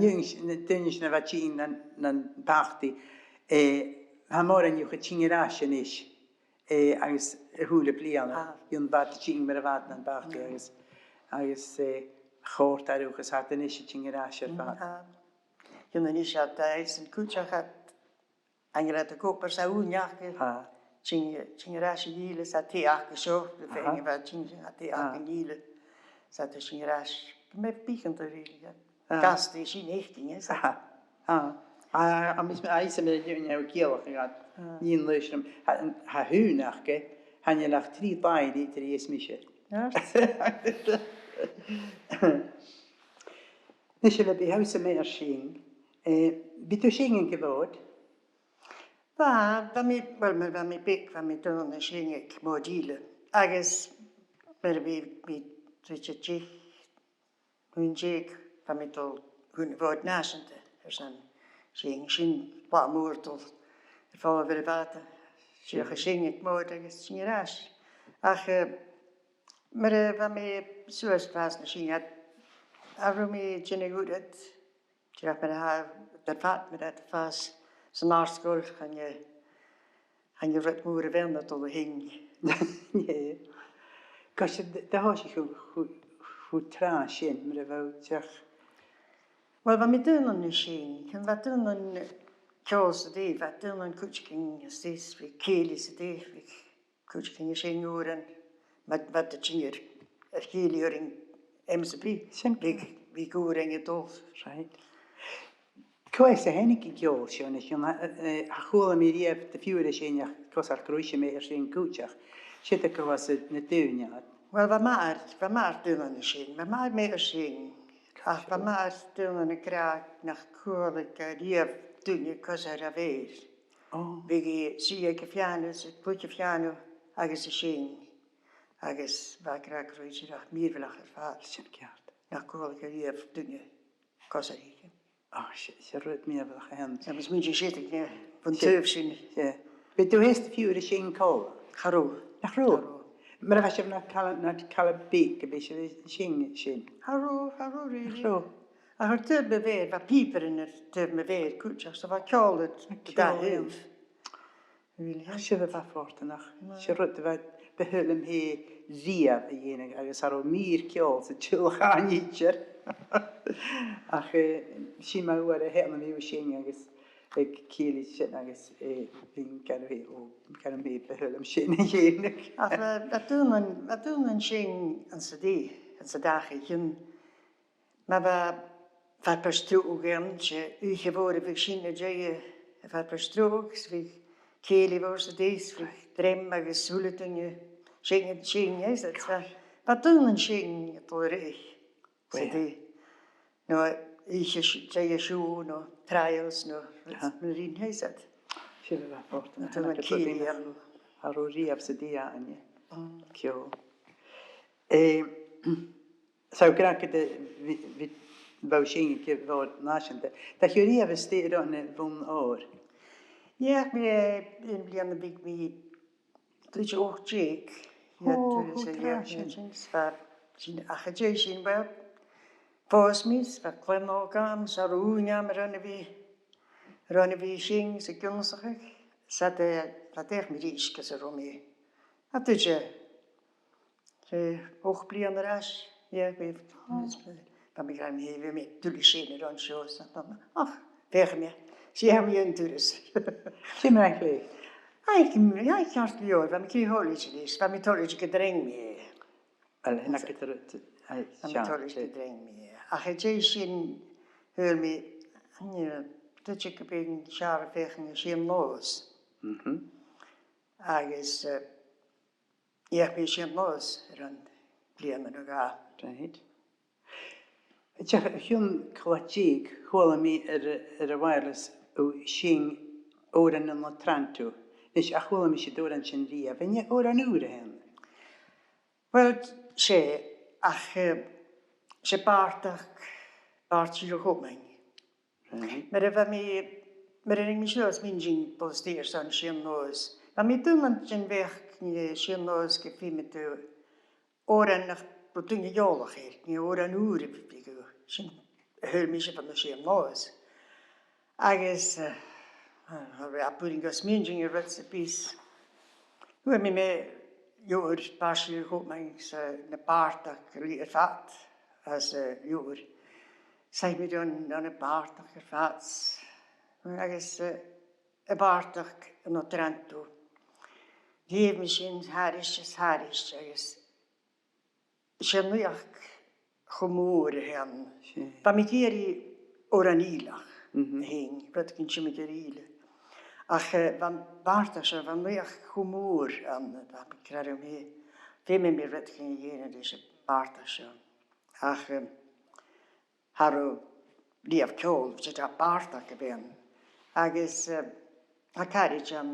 na daoine sin a bha tighinn nan, nan bhagtaidh, eh, tha mòran dhiubh a' tighinn air ais a-nis, eh, agus a h-uile bliadhna, ah, bidh iad a' tighinn mar a bha iad nan bhagtaidh, ah, agus, agus, eh, chòrd e riutha agus tha iad a-nis a' tighinn air ais air fad. Mm, tha. Chionn a-nis tha iad, eh, san cuideachd, an rud a' còmhradh sa ùine aca. Ha. Tighinn, tighinn air ais a dh'Ìle, 's a' tighinn aca seo, aha, fhèin a bha tighinn, a' tighinn aca, ha, a dh'Ìle. 'S a' tighinn air ais. Bha mi a' faicinn do rìl, yeah. Ha. Gasta sin fhaicinn, eh, 's a'. Ha. Ha. A, a, mis, a, is mi a' dèanamh ciallach agad. Ha. Nì an leisrim. Tha, tha ùine aca, chan eil ach trì bàillidh eadar i is mise. Yes. Nis, a Libby, tha thusa math air seinn. Eh, bha thu a' seinn gu mòr? Bha, bha mi, well, mar a bha mi beag, bha mi daonnan a' seinn aig Mòd Ìle. Agus mar a bha mi, bha mi trì deug, aon deug, bha mi a' dol chun a' Mhòid Nàiseanta, airson seinn sin, latha mòr a' dol air falbh air a' bhàta. Dìreach a' seinn aig Mòd agus tighinn air ais. Ach, eh, mar a bha mi suas fàs nas sine, cha robh mi a' dèanamh uiread, dìreach mar a tha, air fad mar a tha fàs san àrd-sgoil, chan e, chan e rud mòr a bh' ann a' dol a sheinn. Nì. Gosh, dè, dè thòisich thu, thu, thu tràth sin, mar a bha thu dìreach? Well, bha mi daonnan a' seinn, chan, bha daonnan ceòl 's a dhà, bha daonnan cuideigin a-staigh, bha cèilidh 's a dhà, bha cuideigin a' seinn òrain, ma, ma tha iad a' tighinn air, air chèilidh air an M C B. Sin. Bha, bha òrain a' dol. Right. Cò às a thàinig an ceòl seo a-nis? An, eh, eh, cha chuala mi riamh do phiuthar a' seinn ach cosg gu robh ise math air seinn cuideachd. Siud a' cosg na daoine. Well, bha m' athair, bha m' athair daonnan a' seinn, bha m' athair math air seinn. Ach bha m' athair daonnan ag ràdh nach cuala e riamh duine cosg air a' mheur. Oh. Bhiodh i suidhe aig a' phiàno, 's a' cluich a' phiàno agus a' seinn. Agus bha e ag ràdh gu robh i dìreach mìorbhaileach air fad. Sin ceart. Nach cuala e riamh duine cosg air. Oh, 's e, 's e rud mìorbhaileach a th' ann. Agus bha mi a' smaoineachadh, eh, bhon taobh sin. 'S e. Bha thu fhèin 's do phiuthar a' seinn còmhla? Cha robh. Nach robh? Cha robh. Mar a bha sibh nad chaileag, nad chaileag beag, am biodh sibh a' seinn sin? Cha robh, cha robh really. Nach robh? Ach air taobh mo mhàthar, bha pìobairean air taobh mo mhàthar cuideachd, so bha ceòl air dà thaobh. Really. Ach 's e, bha e fortanach. Bha. 'S e rud a bha, bu thoil leam fhèin riamh a dhèanamh agus cha robh mìr ceòl san t-saoghal idir. Ach, eh, 's e mo mhàthair a th' ann a bha a' seinn agus aig cèilidh sin agus, eh, bhithinn ag ràdh, o, gu robh mi, bu thoil leam sin a dhèanamh. Ach, eh, bha daonnan, bha daonnan a' seinn anns an taigh, anns an dachaigh, chionn ma bha farpais-treabhaidh ann, 's e oidhche mhòr a bhiodh sin an dèidh a' bharpais-treabhaidh, 's bhiodh cèilidh mhòr san taigh, 's bhiodh druim agus a h-uile duine a' seinn, a' seinn, eh, 's a, bha daonnan a' seinn a' dol air adhart san taigh. No oidhche s-, dèidh siubhal, no trials, no, aha, mar a rinn, eh, 's a. Sin a bha fortanach. Daonnan cèilidh ann. Cha robh riamh san taigh againne. Mm. Ceòl. Eh, so, ag ràdh gu bheil, bha, bha, bha thu a' seinn aig a' Mhòd Nàiseanta. An deach thu riamh a-staigh airson a' bhonn òir? Yeah, bha mi, eh, aon bhliadhna bha mi, bha mi ochd deug. Yeah, o, turas, cho tràth sin. Sin, sin, ach an dèidh sin, well, phòs mi, 's bha clann òg agam, 's cha robh ùine agam airson a bhith, airson a bhith a' seinn 's ag ionnsachadh. 'S a, eh, cha deach mi a-rithist gus an robh mi, a tuigsinn, eh, ochd bliadhna air ais, yeah, bha, bha mi ag ràdh rium fhèin, bha mi duilich sin airson seo, 's a, ach, feuchaidh mi, 's fheuchaidh mi aon turas. Sin mar a chleachd. Aidh, aidh, ceart gu leòr, bha mi cruinn-thoilichte leis, bha mi toilichte gun do rinn mi e. Well, sin agad an rud, aidh, bha mi toilichte gun do rinn mi e. Ach an dèidh sin, shaoil mi, you know, dè tha thu ag iarraidh, feuchainn a' seinn-nòis. Mhm. Agus, eh, dh'fheuch mi seinn-nòs airson bliadhna no dhà. Right. Dìreach o chionn cola-deug, chuala mi air, air a' wireless, o, seinn òran ann an Otranto. Nis, cha chuala mise an t-òran sin riamh. An e òran ùr a th' ann? Well, 's e, ach, eh, 's e bàrdachd, bàrdachd Shìle Chomain. Right. Mar a bha mi, mar a rinn mi seo, 's mi an sin a' dol a-staigh airson seinn-nòs. Bha mi daonnan den bheachd eh, seann-nòs gu feum thu òran nach robh duine eòlach air, no òran ùr a bhith aig, sin a shaoil mise bhon a' seann-nòs. Agus, eh, a bheil mi a' bruidhinn gu smaointinn air rud sam bith. Fhuair mi mo leabhar Bàrdachd Shlighe Chomain 's na Bàrdachd air fad às an leabhar. Chaidh mi dhan, dhan a' bhàrdachd air fad. Agus, eh, a' bhàrdachd an Otranto. Dh'èigh mi sin thairis is thairis agus 's e naidheachd cho mòr a th' ann. Bha mi ag iarraidh òran Ìleach fhèin, rudeigin timcheall air Ìle. Ach, eh, bha am bàrdachd seo, bha naidheachd cho mòr ann, bha mi ag ràdh rium fhèin, feumaidh mi rudeigin a dhèanamh leis a' bhàrdachd seo. Ach, eh, cha robh riamh ceòl, 's e dìreach bàrdachd a bh' ann. Agus, eh, tha caraid agam,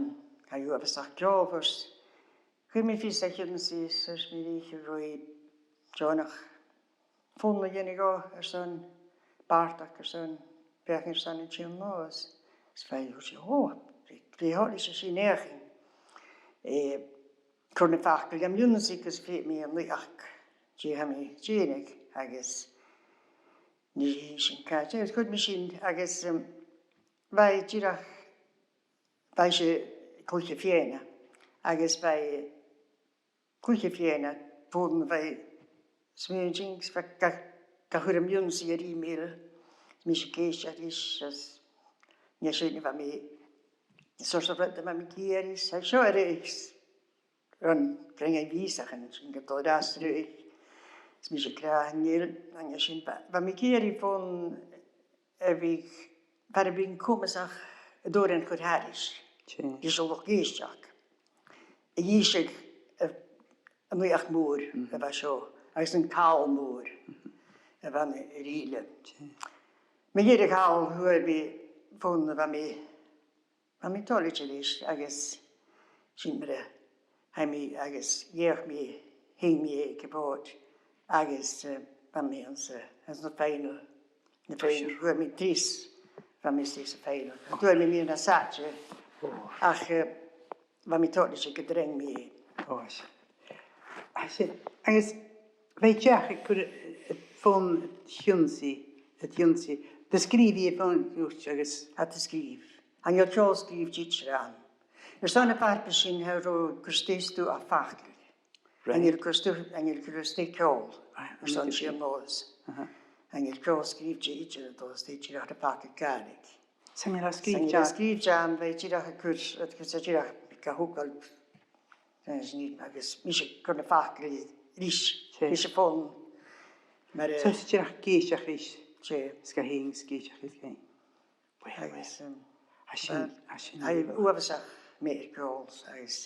tha i uabhasach ceòlmhor. Chuir mi fios air a h-ionnsaigh, 's thuirt mi rithe an robh i deònach fonn a dhèanamh dhomh airson bàrdachd, airson feuchainn airson an t-seann-nòs. Is bha i, thuirt i, "Ò, bha i toilichte sin fheuchainn." Eh, chuir na faclan leam ionnsachadh agus feuch mi an naidheachd dè tha mi a' dèanamh, agus nì sin càit, agus chuir mi sin, agus, em, bha i dìreach, bha i a' cluiche fìona, agus bha i a' cluiche fìona, bhon a bha i a' smaointinn, agus bha ga, ga chur am ionnsachadh air email, is mise ag èisteachd ris, is an uair sin bha mi, sort of rud a bha mi ag iarraidh, is seo a-rithist, ron ghrinn a' bhìosachan sin gu dol air ais a-rithist. Is mise ag ràdh, chan eil, an uair sin bha, bha mi ag iarraidh fonn a bhiodh, far a bhiodh comasach an t-òran a chur thairis. Ris an luchd-èisteachd a dh'innse, eh, an naidheachd mhòr a bha seo, agus an call mòr a bh' ann air Ìle. Mu dheireadh thall fhuair mi fonn a bha mi Bha mi toilichte leis, agus sin mar a chaidh mi, agus dh'fheuch mi, sheinn mi aig a' Mhòd, agus, eh, bha mi anns a', anns na final, na final, fhuair mi treas, bha mi treas sa final. Fhuair mi mìle nas fhaide, ach, eh, bha mi toilichte gun do rinn mi e. Ò, 's e. Agus, agus bha i deach a' cur, eh, fonn a dh'ionnsaigh, a dh'ionnsaigh. Do sgrìobh i am fonn dhut agus... Tha, do sgrìobh. Chan eil ceòl sgrìobhte idir ann. Airson a' bharbaich sin, cha robh cur a-steach dha ach facal. Chan eil cur a-steach, chan eil cur a-steach ceòl. Airson seann-nòs. Chan eil ceòl sgrìobhte idir a' dol a-steach, dìreach na faclan Gàidhlig. 'S ann a bha e sgrìobhte. 'S ann a bha e sgrìobhte, bha e dìreach a' cur, a' cur, 's e dìreach ga thogail, eh, agus mise a' cur na faclan ris, ris a' fhonn. Mar, eh, 's e dìreach ag èisteachd ris. 'S e. 'S ga sheinn, 's ag èisteachd ris ga sheinn. Well, agus, well, em, tha sin, tha sin, tha i uabhasach math air ceòl, agus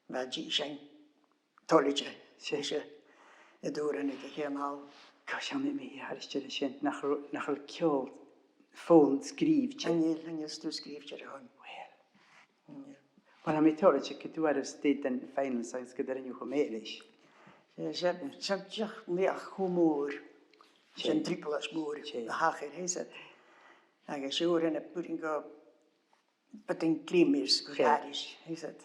bha i dìreach toilichte, 's e, 's e, an t-òran aig a' chiad àm. Cò, 's ann a bha mi, tha mi a' smaoineachadh sin, nach robh, nach robh ceòl fonn sgrìobhte. Chan eil, chan eil stuth sgrìobhte air a shon. Well. Chan eil. Well, tha mi toilichte gun d' fhuair thu a-steach dhan finals agus gun do rinn thu cho math leis. 'S e, 's e, 's e dìreach naidheachd cho mòr. 'S e an trioblaid mhòr a thachair, 's e. Agus 's e uair a b' urrainn dhomh, but then glimmers gu thairis, is it?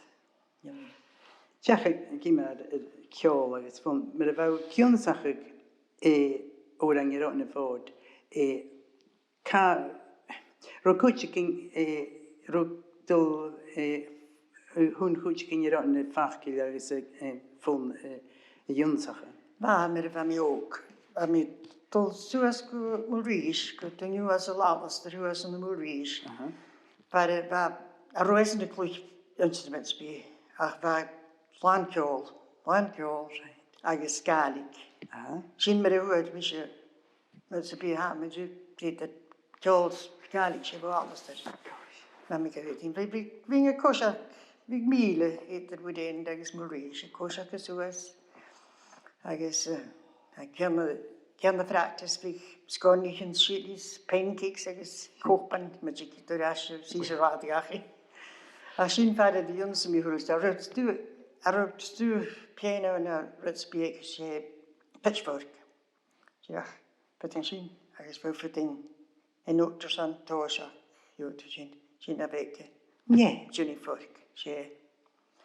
Dìreach ag, ag iomradh air, air ceòl agus fonn, mar a bha thu ag ionnsachadh, eh, òrain air Ròin a' Mhòid, eh, cà, robh cuideigin, eh, robh dol, eh, chun cuideigin air Ròin na faclan agus, eh, eh, fonn, eh, a dh'ionnsachadh? Bha, mar a bha mi òg. Bha mi a' dol suas gu Mulrìs, gu taigh Nuas a' Lalastair, shuas ann am Mulrìs. Aha. Bha, bha, cha robh esan a' cluich instruments bìdh, ach bha làn ceòl, làn ceòl agus Gàidhlig. Aha. Sin mar a fhuair mise, mar a bha, tha mi a' smaoineachadh, ceòl Gàidhlig, 's e bho Alasdair. Bha mi ga fhaotainn. Bha, bha, bha mi a' coiseachd, bha mìle eadar Woodend agus Mulrìs, a' coiseachd suas. Agus, eh, a' ceann a, ceann a' phractais, bha sgonaichean, sillies, pancakes agus cupan, ma dh'fhaodas tu air ais, sìos an rathad dhachaigh. Ach sin far an do dh'ionnsaich mi a h-uile, a rud stuth, a rud stuth piano no rud sam bith, 's e pitchfork. Dìreach, put an sin, agus bha, put an, an nòt airson tòiseachadh, gheibheadh tu sin, sin a bh' aige. Nè. Tuning fork, 's e.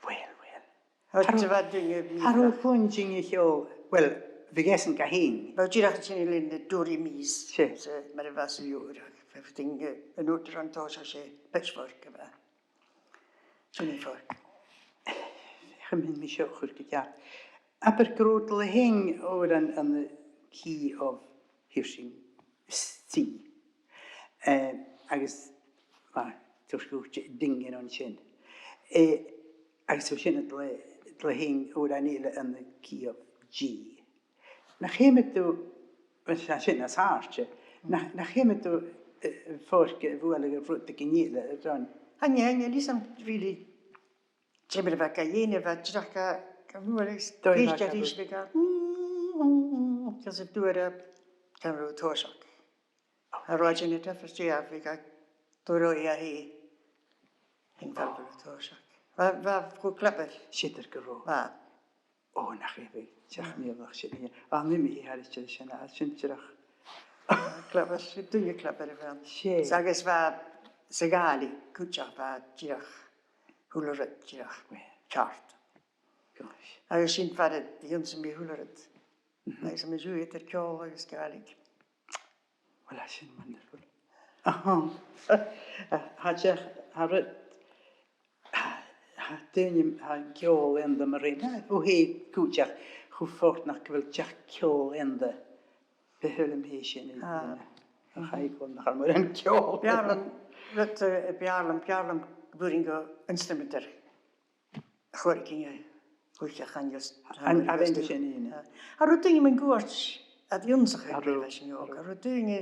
Well, well. Cha robh, cha robh duine a' cluinntinn a' cheòl, well, bha iadsan ga sheinn. Bha dìreach sin leis na do-re-mis. 'S e. 'S e, mar a bha sa leabhar, bha duine, an uair a bha an toiseach, 's e Pitchfork a bha. Sin e Pitchfork. Chì mi seo a chur gu ceart. Abair gun robh thu a' seinn òran ann an key of, here's C. Eh, agus, bha, tuirt thu ding ann an sin. Eh, agus bha sin a' dol a, dol a sheinn òran eile ann an key of G. Nach fheumadh tu, bha sin nas àirde, nach, nach fheumadh tu, eh, am forc a bhualadh air rud aig an fhidheall a-rithist? Chan e, chan e, leis an really, dè mar a bha ga dhèanamh, bha dìreach ga, ga bhualadh is dòigh bha ga bhualadh. Gus an d' fhuair e, gun robh e a' tòiseachadh. A ràdh sin a' taobh a-staigh, bha e ga, dùraigeadh e, an fhear a bha a' tòiseachadh. Bha, bha e cho clever. Siud air gu robh. Bha. Ò, nach e bha, teach mìorbhaileach sin, yeah. Bha mi, mi thairis air sin, a, sin dìreach. Clever, 's e duine clever a bh' ann. 'S e. Agus bha sa Ghàidhlig cuideachd, bha dìreach a h-uile rud dìreach ceart. Gosh. Agus sin far an do dh'ionnsaich mi a h-uile rud. Mhm. Agus mi a' siubhal eadar ceòl agus Gàidhlig. Well, tha sin wonderful. Aha. Tha, tha, tha rud, tha, tha daoine, tha ceòl annta mar sin. Ò, tha e cuideachd cho fortanach gu bheil deagh cheòl annta. B' fheàrr leam fhèin sin, a, a, a chaidh gu nach eil mòran ceòl. B' fheàrr leam, rud, eh, b' fheàrr leam, b' fheàrr leam gu bheil an instrument air a' chòrr a' chinneadh, chuideachd chan eil. An, a bheil sin ann? A, cha robh daoine mun cuairt ad ionnsachadh, cha robh, leis an fheòil. Cha robh daoine,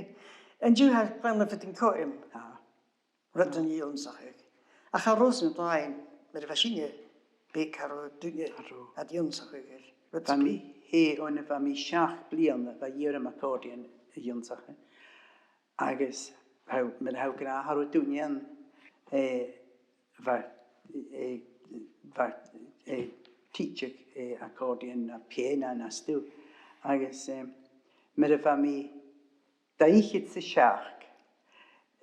an-diugh tha clann a' faighinn cothrom. Ah. Rudan ionnsachadh. Ach cha robh sin an-dràsta, mar a bha sinne beag, cha robh daoine, cha robh, ad ionnsachadh air rud. Bha mi, tha, on a bha mi seachd bliadhna, bha iarraidh orm accordion ionnsachadh. Agus tha, mar a tha thu ag ràdh, cha robh duine ann, eh, bha, eh, bha, eh, tidsear, eh, accordion no piàna no stuth. Agus, eh, mar a bha mi dà fhichead 's a seachd,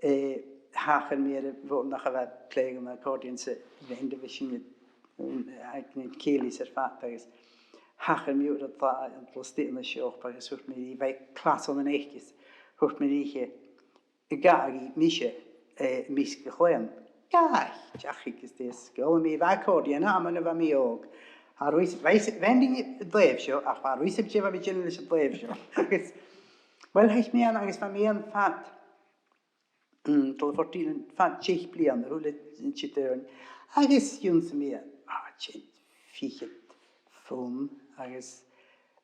eh, thachair mi air a' bhòrd nach a bha a' plèigh an accordion sa bhean a bha sin, eh, aig na cèilidhs air fad agus thachair mi air a' bhàr, an t-slighe an seo agus thuirt mi rithe, bha clas ann an Eacaidh, thuirt mi rithe, "Gabhaidh mise, eh, am measg a' chloinn?" "Gabhaidh, deach agus dè as coireach mi, bha accordion agam on a bha mi òg. Cha robh fhios, bha fhios, bha an duine an t-làimh seo, ach cha robh fhios agam dè bha mi a' dèanamh leis an t-làimh seo." Agus, well, theich mi ann agus bha mi ann fad, mm, dol a Phort Ìlein fad deich bliadhna, a h-uile tiotal. Agus dh'ionnsaich mi, ah, tè, fichead fonn, agus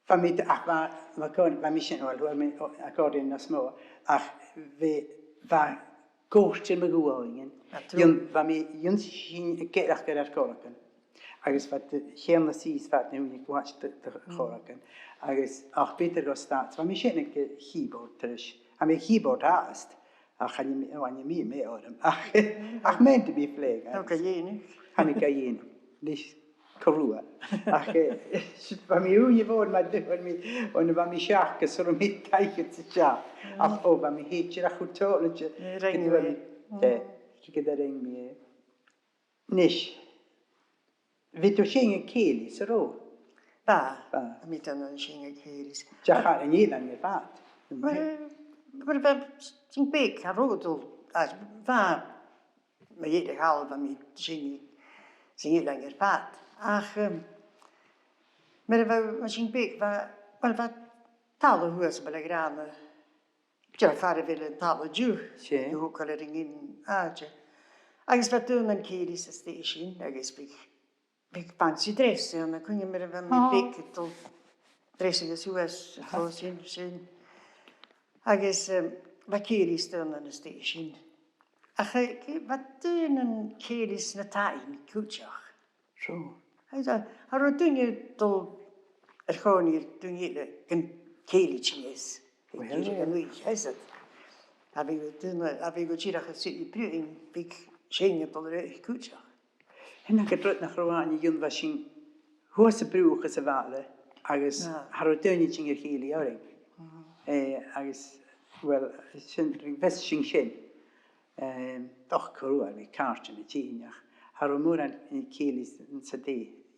bha mi, ach bha, bha accordion, bha mi sin, well, bha mi, o, accordion nas motha, ach bha, bha goirt air mo ghualainn. Ah, true. Dh'ionn-, bha mi, dh'ionnsaich sinn ag èirigh air ar corragan. Agus bha iad a' tighinn sìos fad na h-ùine gu h-àraid do, do chorragan. Agus ach b' fheudar dhomh stad, bha mi a' seinn aig a' keyboard turas. Tha mi a' keyboard fhathast. Ach chan eil mi, chan eil mi, mi orm. Ach, ach meant to be playing. Thàinig ga dhèanamh. Thàinig ga dhèanamh. Leis co-dhiù. Ach, eh, bha mi ùine mhòr mar a thuirt mi, on a bha mi seachd, gus an robh mi dà fhichead 's a seachd. Ach, ò, bha mi thèid air a' chùl tòrr, eh, rinn gu bheil mi, eh, gu bheil rinn mi, eh. Nis, bha thu a' seinn aig cèilidhs, an robh? Bha. Bha. Bha mi a' dèanamh seinn aig cèilidhs. Deach an eilean air fad. Well, mar a bha sinn beag, cha robh dol, a, bha, mu dheireadh thall, bha mi a' seinn san eilean air fad. Ach, em, mar a bha, bha sinn beag, bha, well, bha talla shuas am Baile Ghrànna, dìreach far a bheil an talla an-diugh. 'S e. An-diugh, còmhla ri an àite. Agus bha daonnan cèilidhs a-staigh an sin, agus bha, bha fancy dress ann, tha cuimhne agam mar a bha mi beag a' dol dreasaigeadh suas, a' dol sin, sin. Agus, em, bha cèilidhs daonnan a-staigh an sin. Ach, eh, bha daonnan cèilidhs na taighean cuideachd. Sure. Agus, eh, cha robh duine a' dol air chòmhnaidh ri duine eile gun cèilidh sin is. Well, yeah. Gun uair, is it? A bhith gu duine, a bhith gu dìreach a' suidhe a' bruidhinn, bha sinn a' dol air cuideachd. Sin agad rud nach robh ann a-riamh, bha sinn shuas a' bruthach sa bhaile, agus cha robh duine a' tighinn air chèilidh oirnn. Eh, agus, well, sin, bha sinn sin. Em, ach co-dhiù, bha càirdean a' tighinn, ach cha robh mòran, eh, cèilidhs san, san taigh,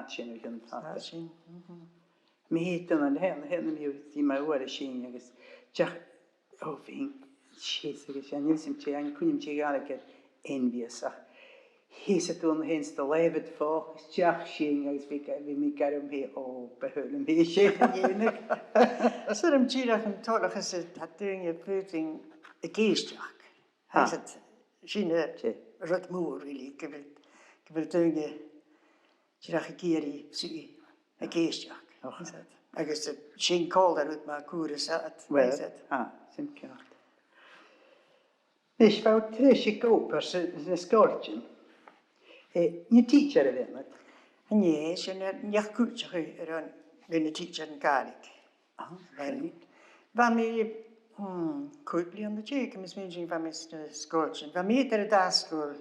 fad sin, a chionn fada. Sin. Mi fhìn, an, an, an, mi fhìn, dè mar a bha sin, agus dìreach, o, bhithinn sìos agus sin, nì mi sin, an cuimhne agam gu bheil e envious, ach shìos a' dol a-null, shìos a' dol a-bhos, agus dìreach sin, agus bha, bha mi ag ràdh rium fhìn, o, bu chaomh leam fhìn sin a dhèanamh. 'S ann dìreach an toileachas a tha daoine a' faighinn ag èisteachd. Ha. Agus sin, eh, rud mòr, really, gu bheil, gu bheil daoine dìreach ag iarraidh suidhe ag èisteachd. Och. Agus, eh, sin còmhla ri rud mar cùram, is that, well, is that, ah, sin ceart. Nis, bha thu treis ag obair sa, sna sgoiltean. Eh, an e teacher a bh' annad? An e, sin, eh, neach-cuideachaidh a bh' ann, le na teachers na Gàidhlig. Ah, right. Bha mi, hmm, còig bliadhna deug, tha mi a' smaoineachadh, bha mi sna sgoiltean. Bha mi eadar an dà sgoil,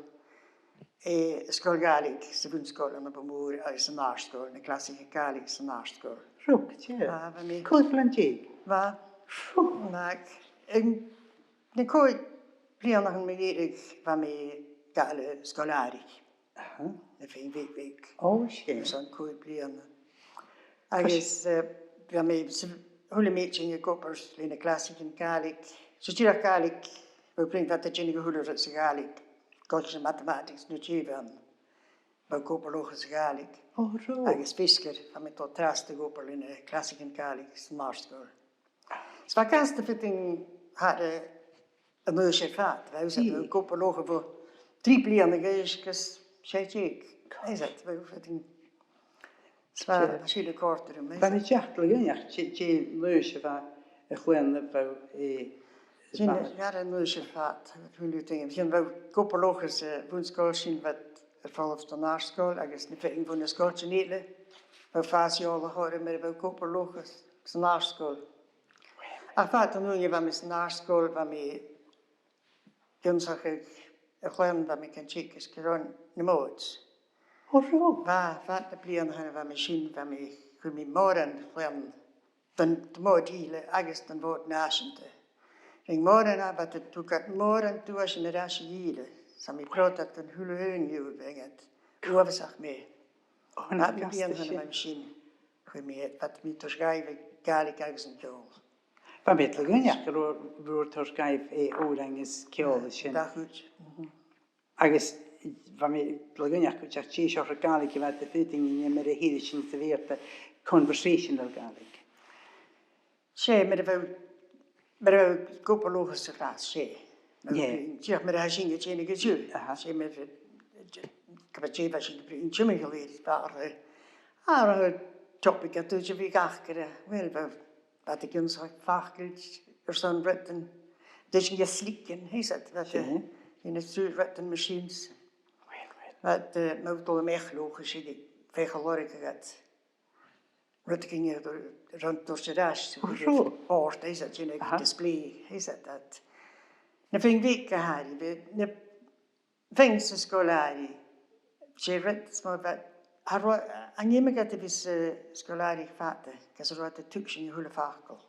eh, sgoil Ghàidhlig sa bhun-sgoil ann am Bogha Mòr agus san àrd-sgoil, na clasaichean Gàidhlig san àrd-sgoil. Rugadh, yeah. Bha, bha mi. Còig bliadhna deug? Bha. Phew. Ach, em, na còig bliadhna mu dheireadh, bha mi a' gabhail sgoil-àraich. Aha. Na fèidh bheag bheag. Ò, 's e. Airson còig bliadhna. Agus, eh, bha mi sa, a h-uile madainn ag obair le na clasaichean Gàidhlig. So dìreach Gàidhlig, bha mi a' bruidhinn, bha iad a' dèanamh a h-uile rud sa Ghàidhlig. Culture, mathematics, no dè bh' ann. Bha mi ag obair leotha sa Ghàidhlig. Ò, robh. Agus feasgar, bha mi a' dol tarsainn ag obair le na clasaichean Gàidhlig san àrd-sgoil. Is bha e gasta faighinn thar, eh, an aois air fad, bha, is bha mi ag obair leotha bho thrì bliadhna a dh'aois gus sia-deug. Is bha, bha faighinn, is bha, bha sin a' còrdadh rium, is. Bha mi a' teacht le dhuinn, ach dè, dè an aois a bha a' chlann a bha, eh, sin, bha, thar an aois air fad, a h-uile duine. Sin bha mi ag obair leotha sa bhun-sgoil, sin bha iad air falbh dhan àrd-sgoil, agus na fèidh bho na sgoiltean eile, bha iad a' fàs eòlach orra mar a bha mi ag obair leotha san àrd-sgoil. Ach fad an ùine a bha mi san àrd-sgoil, bha mi ag ionnsachadh a' chlann, bha mi gan teagasg airson na Mòds. Ò, robh? Bha, fad na bliadhnaichean a bha mi sin, bha mi, chuir mi mòran chlann dhan, dhan Mhòd Ìle agus dhan Mhòd Nàiseanta. Rinn mòran, a bha iad a' toirt mòran duaisean air ais a dh'Ìle. 'S bha mi a' bruidhinn dhan a h-uile duine dhiubh, bha iad uabhasach math. Ò, fad na bliadhnaichean a bha mi sin, chuir mi, bha mi a' toirt dhaibh Gàidhlig agus an ceòl. Bha mi a' tuigsinn gun robh, robh thu a' toirt dhaibh, eh, òrain is ceòl is sin. Dà chuid. Mhm. Agus bha mi a' tuigsinn gun robh dìreach Gàidhlig a bha iad a' faighinn, mar a their sinn sa Bheurla, conversational Gaelic. 'S e, mar a bha, mar a bha mi ag obair leotha sa chlas, 's e. Yeah. Dìreach mar a tha sinn a' dèanamh an-diugh. Aha. 'S e, mar a, ge b' e dè bha sinn a' bruidhinn timcheall air, bha, eh, a, a, topic a dh'fhaodadh a bhith aca, eh, well, bha, bha iad ag ionnsachadh faclan airson rudan, dè sin, sligean, is that, bha iad, eh, ionnsachadh rudan mar sin. Well, well. Bha iad, eh, ma bha thu a-mach leotha, 's e, feuch an lorg iad rudeigin a rinn thu air ais, bòrd, is that, you know, display, is that, that. Na fèidh bheaga a th' ann, bha, na fèidh sa sgoil-àraich, 's e rud as motha, bha, cha robh, chan fheumadh iad a bhith sa sgoil-àraich fada, gus an robh iad a' tuigsinn a h-uile facal.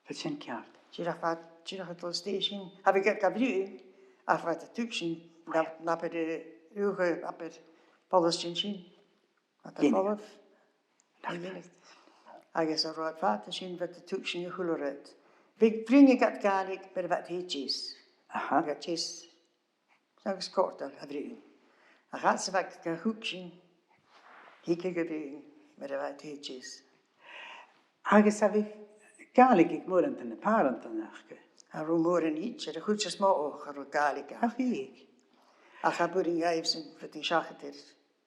Bha sin ceart. Dìreach fad, dìreach a' dol a-staigh sin. Cha bhiodh iad ga bhruidhinn, ach bha iad a' tuigsinn, na, na b' fheudar, eh, uair, na b' fheudar follaisean sin. Bha iad a' falbh. Nach eil. Agus an robh iad fada sin, bha iad a' tuigsinn a h-uile rud. Bha, bhruidhneadh iad Gàidhlig mar a bha iad a' teas. Aha. Bha iad a' teas agus còrdadh a bhruidhinn. Ach fhad 's a bha iad ga thuigsinn, thigeadh a bhruidhinn mar a bha iad a' teas. Agus a bheil Gàidhlig aig mòran de na pàrantan aca? Cha robh mòran idir, a' chuid as motha, cha robh Gàidhlig aca. Ach bhiodh. Ach cha b' urrainn dhaibhsan faighinn seachad air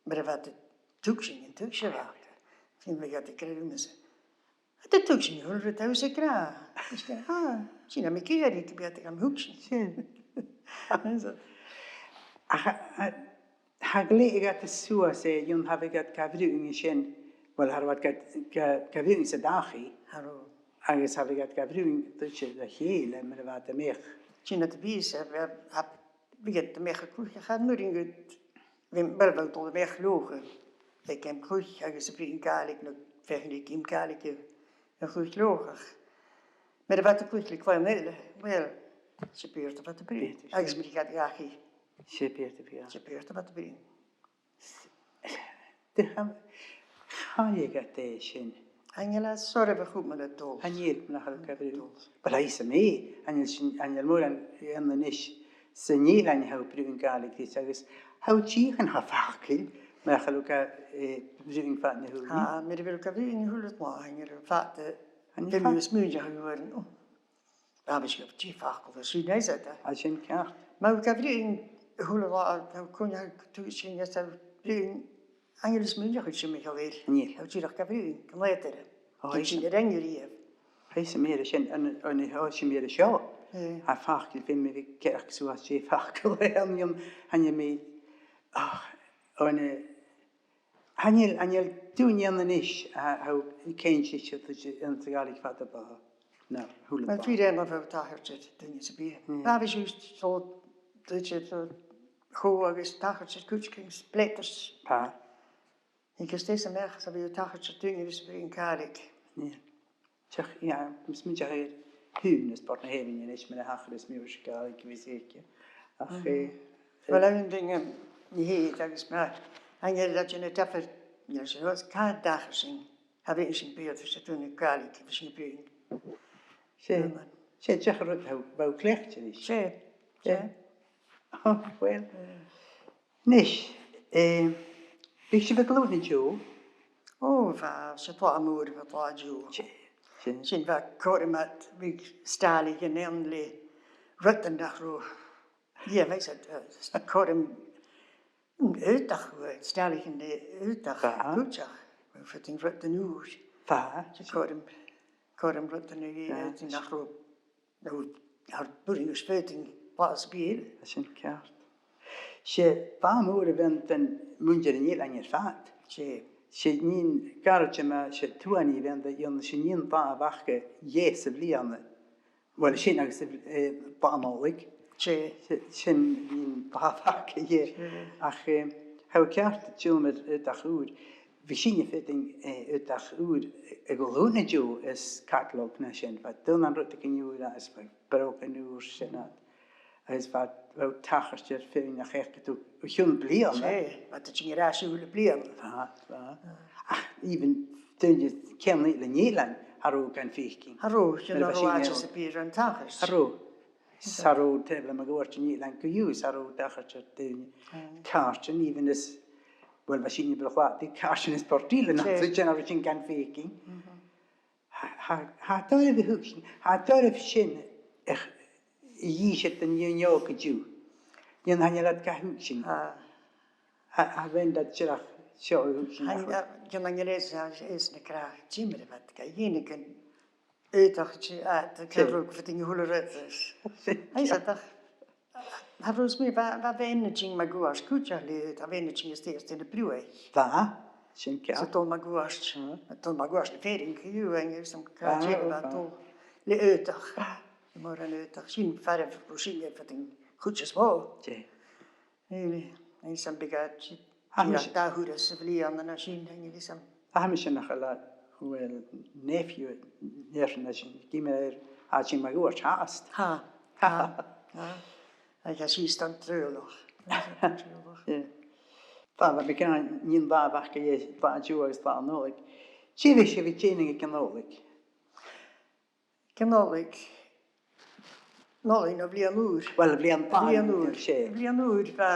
mar a bha iad a' tuigsinn an tuigse a bh' aca. Sin mar a bha iad ag ràdh riumsa. Tha iad a' tuigsinn a h-uile rud a tha thusa ag ràdh. Is gu, ah, sin, tha mi ag iarraidh gum bi iad gam thuigsinn. Sin. Ach, a, a, tha glè, a' gabhail suas e, dhen, cha bhiodh iad ga bhruidhinn sin, well, cha robh iad ga, ga, ga bhruidhinn san dachaigh. Cha robh. Agus cha bhiodh iad ga bhruidhinn, tuigse, le chèile, mar a bha iad a-muigh. Sin a' bhìos, a, a, a, bhiodh iad a' meadhan cluich, ach an urrainn dhut, bhiodh, bhiodh iad a' dol a-mach leotha, aig àm cluich agus a' bruidhinn Gàidhlig, no feuchainn ri geama Gàidhlig a, a chluich leotha. Mura biodh iad a' cluich le clann eile, well, 's e beaird a bhiodh iad a' bruidhinn. Agus mura biodh iad a' cluich, 's e beaird a bhiodh. 'S e beaird a bhiodh iad a' bruidhinn. Dè, chan eil, chan eil e a' dol. Chan eil e soirbh a chumail a' dol. Chan eil, nach eil, chan eil. Dol. But aye, 's e mi, chan eil sinn, chan eil mòran ann a-nis san eilean a tha a' bruidhinn Gàidhlig ris, agus tha iad a' tighinn cho facal, mar a chanas iad, eh, bruidhinn fad na h-ùine. Ah, mura bheil iad a' bruidhinn a h-uile latha, chan eil fada, chan eil fada. Bidh mi a' smaoineachadh gu bheil, oh, a bheil sibh a' bruidhinn facal a-nis, a bheil? Tha sin ceart. Ma bhiodh iad a' bruidhinn a h-uile latha, tha cuimhne agam, tuigidh sinn, is a' bruidhinn, chan eil sinn a' smaoineachadh sin, Michael, air. Chan eil. Tha iad dìreach a' bruidhinn gu lèir. Oh, tha sin. Sin a rinn iad riamh. Tha sin mar sin, an, an, tha sin mar seo. Eh. Tha facal, feumaidh mi bhith ceart suas, 's e facal a th' ann, chan eil mi, ach, an, eh, Chan eil, chan eil duine ann a-nis a, a tha a' cluinntinn seo, seo, seo, anns a' Ghàidhlig fada, bha, no, a h-uile latha. Well, bha e ro thachair do dhaoine sam bith. Mm. Bha, bha sibh a' dol, dol, dol, dol, cho agus thachair do chuideigin, spletters. Tha. Agus 's e sin a bha, 's a bha a' tachairt air daoine a bha a' bruidhinn Gàidhlig. Yeah. Ach, yeah, tha mi a' smaoineachadh air Thùn is Port na h-Abhainne a-nis, mar a thachras mi, bha sinn a' gabhail cùis aige. Ach, eh, well, eh, aon duine, eh, nì a h-uile, agus mar, chan eil e a' dèanamh diofar, you know, 's e, càit an tachradh sinn, cha bhiodh sinn a' bruidhinn, 's e daoine Gàidhlig a bha sinn a' bruidhinn. 'S e, 's e deagh rud a bha, bha cleachdte ris. 'S e, 's e. Yeah. Oh, well. Eh. Nis, eh, bha sibh a' gabhail an-diugh? Ò, bha, 's e latha mòr a bha an-diugh. Sin, sin. Sin, bha cothrom aig stailidhean ann le rudan nach robh, yeah, bha, 's e, eh, cothrom aodach, bha stailidhean le aodach cuideachd, bha feadhainn rudan ùr. Bha. 'S e cothrom, cothrom rudan a bha, eh, nach robh no, tha, b' urrainn dhut feadhainn blas bìdh. Tha sin ceart. 'S e, bha mòran a bh' ann do mhuinntir an eilein air fad. 'S e. 'S e nighean gàrraidh, ma 's e tuathanaich a bh' ann, dè, 's e nighean dà mhac a dh'fhàs sa bhliadhna. Well, sin agus, eh, Dà Nollaig. 'S e. 'S e, sin nighean dà mhac a dh'fhàs. 'S e. Ach, eh, tha e ceart, tha mi a' dol a dh'fhaicinn aodach ùr. Bha sinne a' faighinn, eh, aodach ùr a' dol chun an-diugh is catalog na sin, bha daonnan rudeigin ùr ann, is bha brògan ùr sin ann. Agus bha, bha tachairt air feadhainn nach fhaiceadh tu o chionn bliadhna. 'S e, bha iad a' tighinn air ais a h-uile bliadhna. Bha, bha. Ah. Ach even daoine ceann eile an eilein, cha robh gan faicinn. Cha robh, sin an rud a bha sin, àite sam bith air an tachairt. Cha robh. 'S cha robh taobh le Mac Uairte an eilein co-dhiù, 's cha robh tachairt air daoine. Ah. Càirdean, even is, well, bha sinne a' bruidhinn càirdean is Port Ìle, nach e, sin an rud sin gan faicinn. Mhm. Tha, tha, tha doirbh a thuigsinn, tha doirbh sin a, a dh'innse do dhaoine òga an-diugh. Nì, chan eil iad ga thuigsinn. Ah. Tha, tha, bheir iad dìreach seo a thuigsinn. Chan, ah, chan eil e, is, is na crath timire bha iad ga dhèanamh gun aodach, a, a, ceann rud gu feadhainn a h-uile rud. Sin. Tha, 's e, ach tha fhios agam, bha, bha bean a' tighinn Mac Uairte cuideachd le, bha bean a' tighinn a-staigh às dèidh na bruthaich. Bha, sin ceart. 'S a' dol Mac Uairte, a' dol Mac Uairte na fèirean co-dhiù, agus an càit a bha, bha, a' dol le aodach. Mòran aodach. Sin far an robh sinne a' faighinn a' chuid as motha. Dè. Really, agus am biodh iad, tha, dìreach dà thuras sa bhliadhna no sin, chan eil fhios agam. Tha mi a' smaoineachadh nach eil, well, nephew, nephew no sin, gum biodh e air, tha e a' tighinn Mac Uairte fhathast. Tha, tha, tha. Agus sìos dhan t-Saoghal. Yeah. Tha, bha mi ag ràdh, nighean dà mhac a dh'fhàs an-diugh agus Dà Nollaig. Dè bha sibh a' dèanamh aig an Nollaig? Aig an Nollaig. Nollaig no Bliadhn' Ùr? Well, Bliadhn' Bàn. Bliadhn' Ùr. 'S e. Bliadhn' Ùr, bha,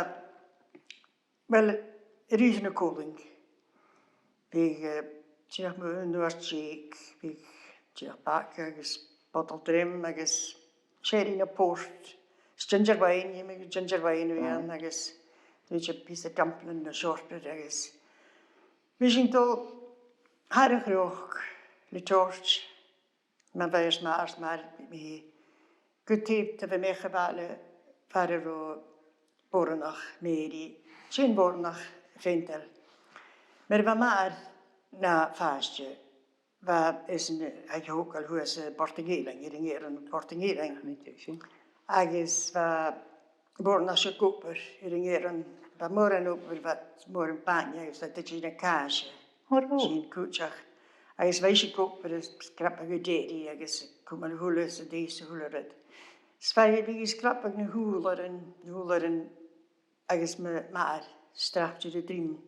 well, a-rithist na colainn. Bhiodh, eh, dìreach mu, mu aon uair deug, bhiodh dìreach baga agus botal druim agus sherry no port. 'S ginger wine, dh'fheumadh ginger wine a bhith ann agus bhiodh pìos de dumpling no shortbread agus bhiodh sinn a' dol thar a' chnoc le toirt. Ma bha e 's mar, 's mar, mi, gu taobh, taobh a-muigh a' bhaile far an robh boireannach Mary, sin boireannach Fendall. Mar a bha m' athair na phàiste, bha esan aig a thogail shuas, eh, Port an Eilein, air an, air an Port an Eilein. Agus bha bhòrd nas a' ghobair air an fhearann, bha mòran obair, bha mòran bainne agus a' dèanamh na càise. Ò, robh. Sin cuideachd. Agus bha ise ag obair a' sgrapa gu deiridh agus a' cumail a h-uile, 's a' dèanamh a h-uile rud. 'S bha i, bha i a' sgrapa na h-ùrlaran, na h-ùrlaran agus mo, m' athair, sgrapa ri druim.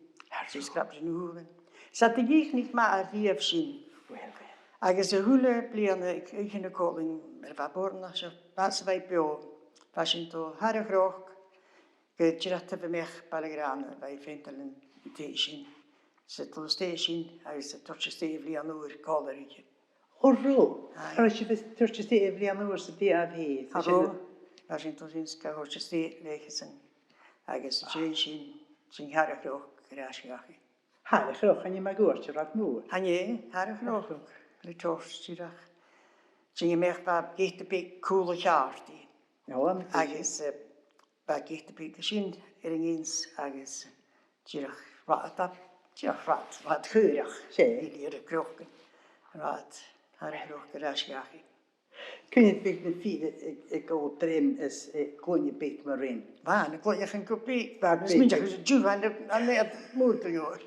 Sgrapa na h-ùrlaran. 'S cha do dhìochuimhnich m' athair riamh sin. Uill, uill. Agus a h-uile bliadhna aig oidhche na colainn, mar a bha bòrd nas a, bha, 's a bha i beò, bha sinn a' dol thar a' chnoc, gu dìreach taobh a-muigh Baile Ghrànna, bha i a' feinteil an taigh sin. 'S a' dol a-staigh an sin, agus a' toirt a-staigh a' bhliadhna ùr còmhla rithe. Ò, robh. Aye. Cha robh sibh a' toirt a-staigh a' bhliadhna ùr san taigh a bh' ann. Cha robh. Bha sinn a' dol sin 's ga thoirt a-staigh leatha-san. Agus an dèidh sin, sin thar a' chnoc, air ais dhachaigh. Thar a' chnoc, chan e mun cuairt air feadh mòr. Chan e, thar a' chnoc. Thar a' chnoc. Le toirt dìreach. Sin a-muigh, bha geata beag cùl a' cheàrdaidh. Ò, an e? Agus, eh, bha geata beag an sin air an fhence agus dìreach rathad, dìreach rathad, rathad chaorach. 'S e. Air a' chnoc. Rathad, thar a' chnoc air ais dhachaigh. Cuin a bhiodh na fir a', a', a' gabhail druim is, eh, gloinne beag mar sin? Bha na gloinneachan gu bhith. Bha. Is bhith. Smaoinich, is an-diugh, an, an, an iad mòr gu leòr.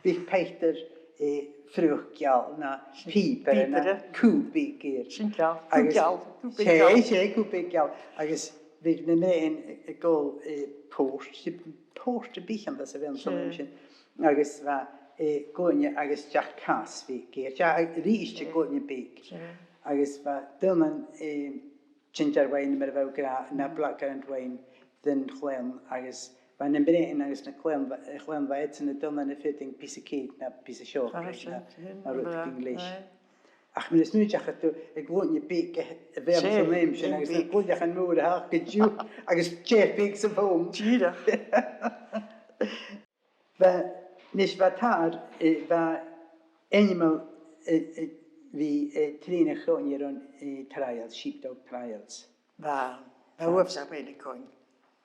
Bhiodh pàipear, eh, fraoch geal, no pìobaire, no pìobaire, cù beag air. Sin geal, cù geal, cù beag geal. Agus, 's e, 's e, cù beag geal. Agus bhiodh na mnathan a' gabhail, eh, port, 's e port a bh' ann, tha mi a' smaoineachadh. Agus bha, eh, gloinne agus deagh chas bheag air. Deagh, a-rithist, eh, gloinne beag. Agus bha daonnan, eh, ginger wine, mar a bha iad ag ràdh, no blackcurrant wine dhan chloinn, agus bha na mnathan agus na cloinn, eh, chloinn, bha iadsan, na daonnan a' faighinn pìos cèic no pìos chocolate no, no rudeigin leis. Ach mar a smaoinicheas tu, a' ghlùin a' bhèic a bh' ann san àm sin, agus na gloinneachan mòra a th' aca an-diugh, agus tè bheag sa bhonn. Dìreach. Bha, a-nis, bha tòrr, eh, bha ainmeil, eh, eh, bha, eh, trì na choin air an, eh, trials, sheepdog trials. Bha, bha uabhasach math air a' choin.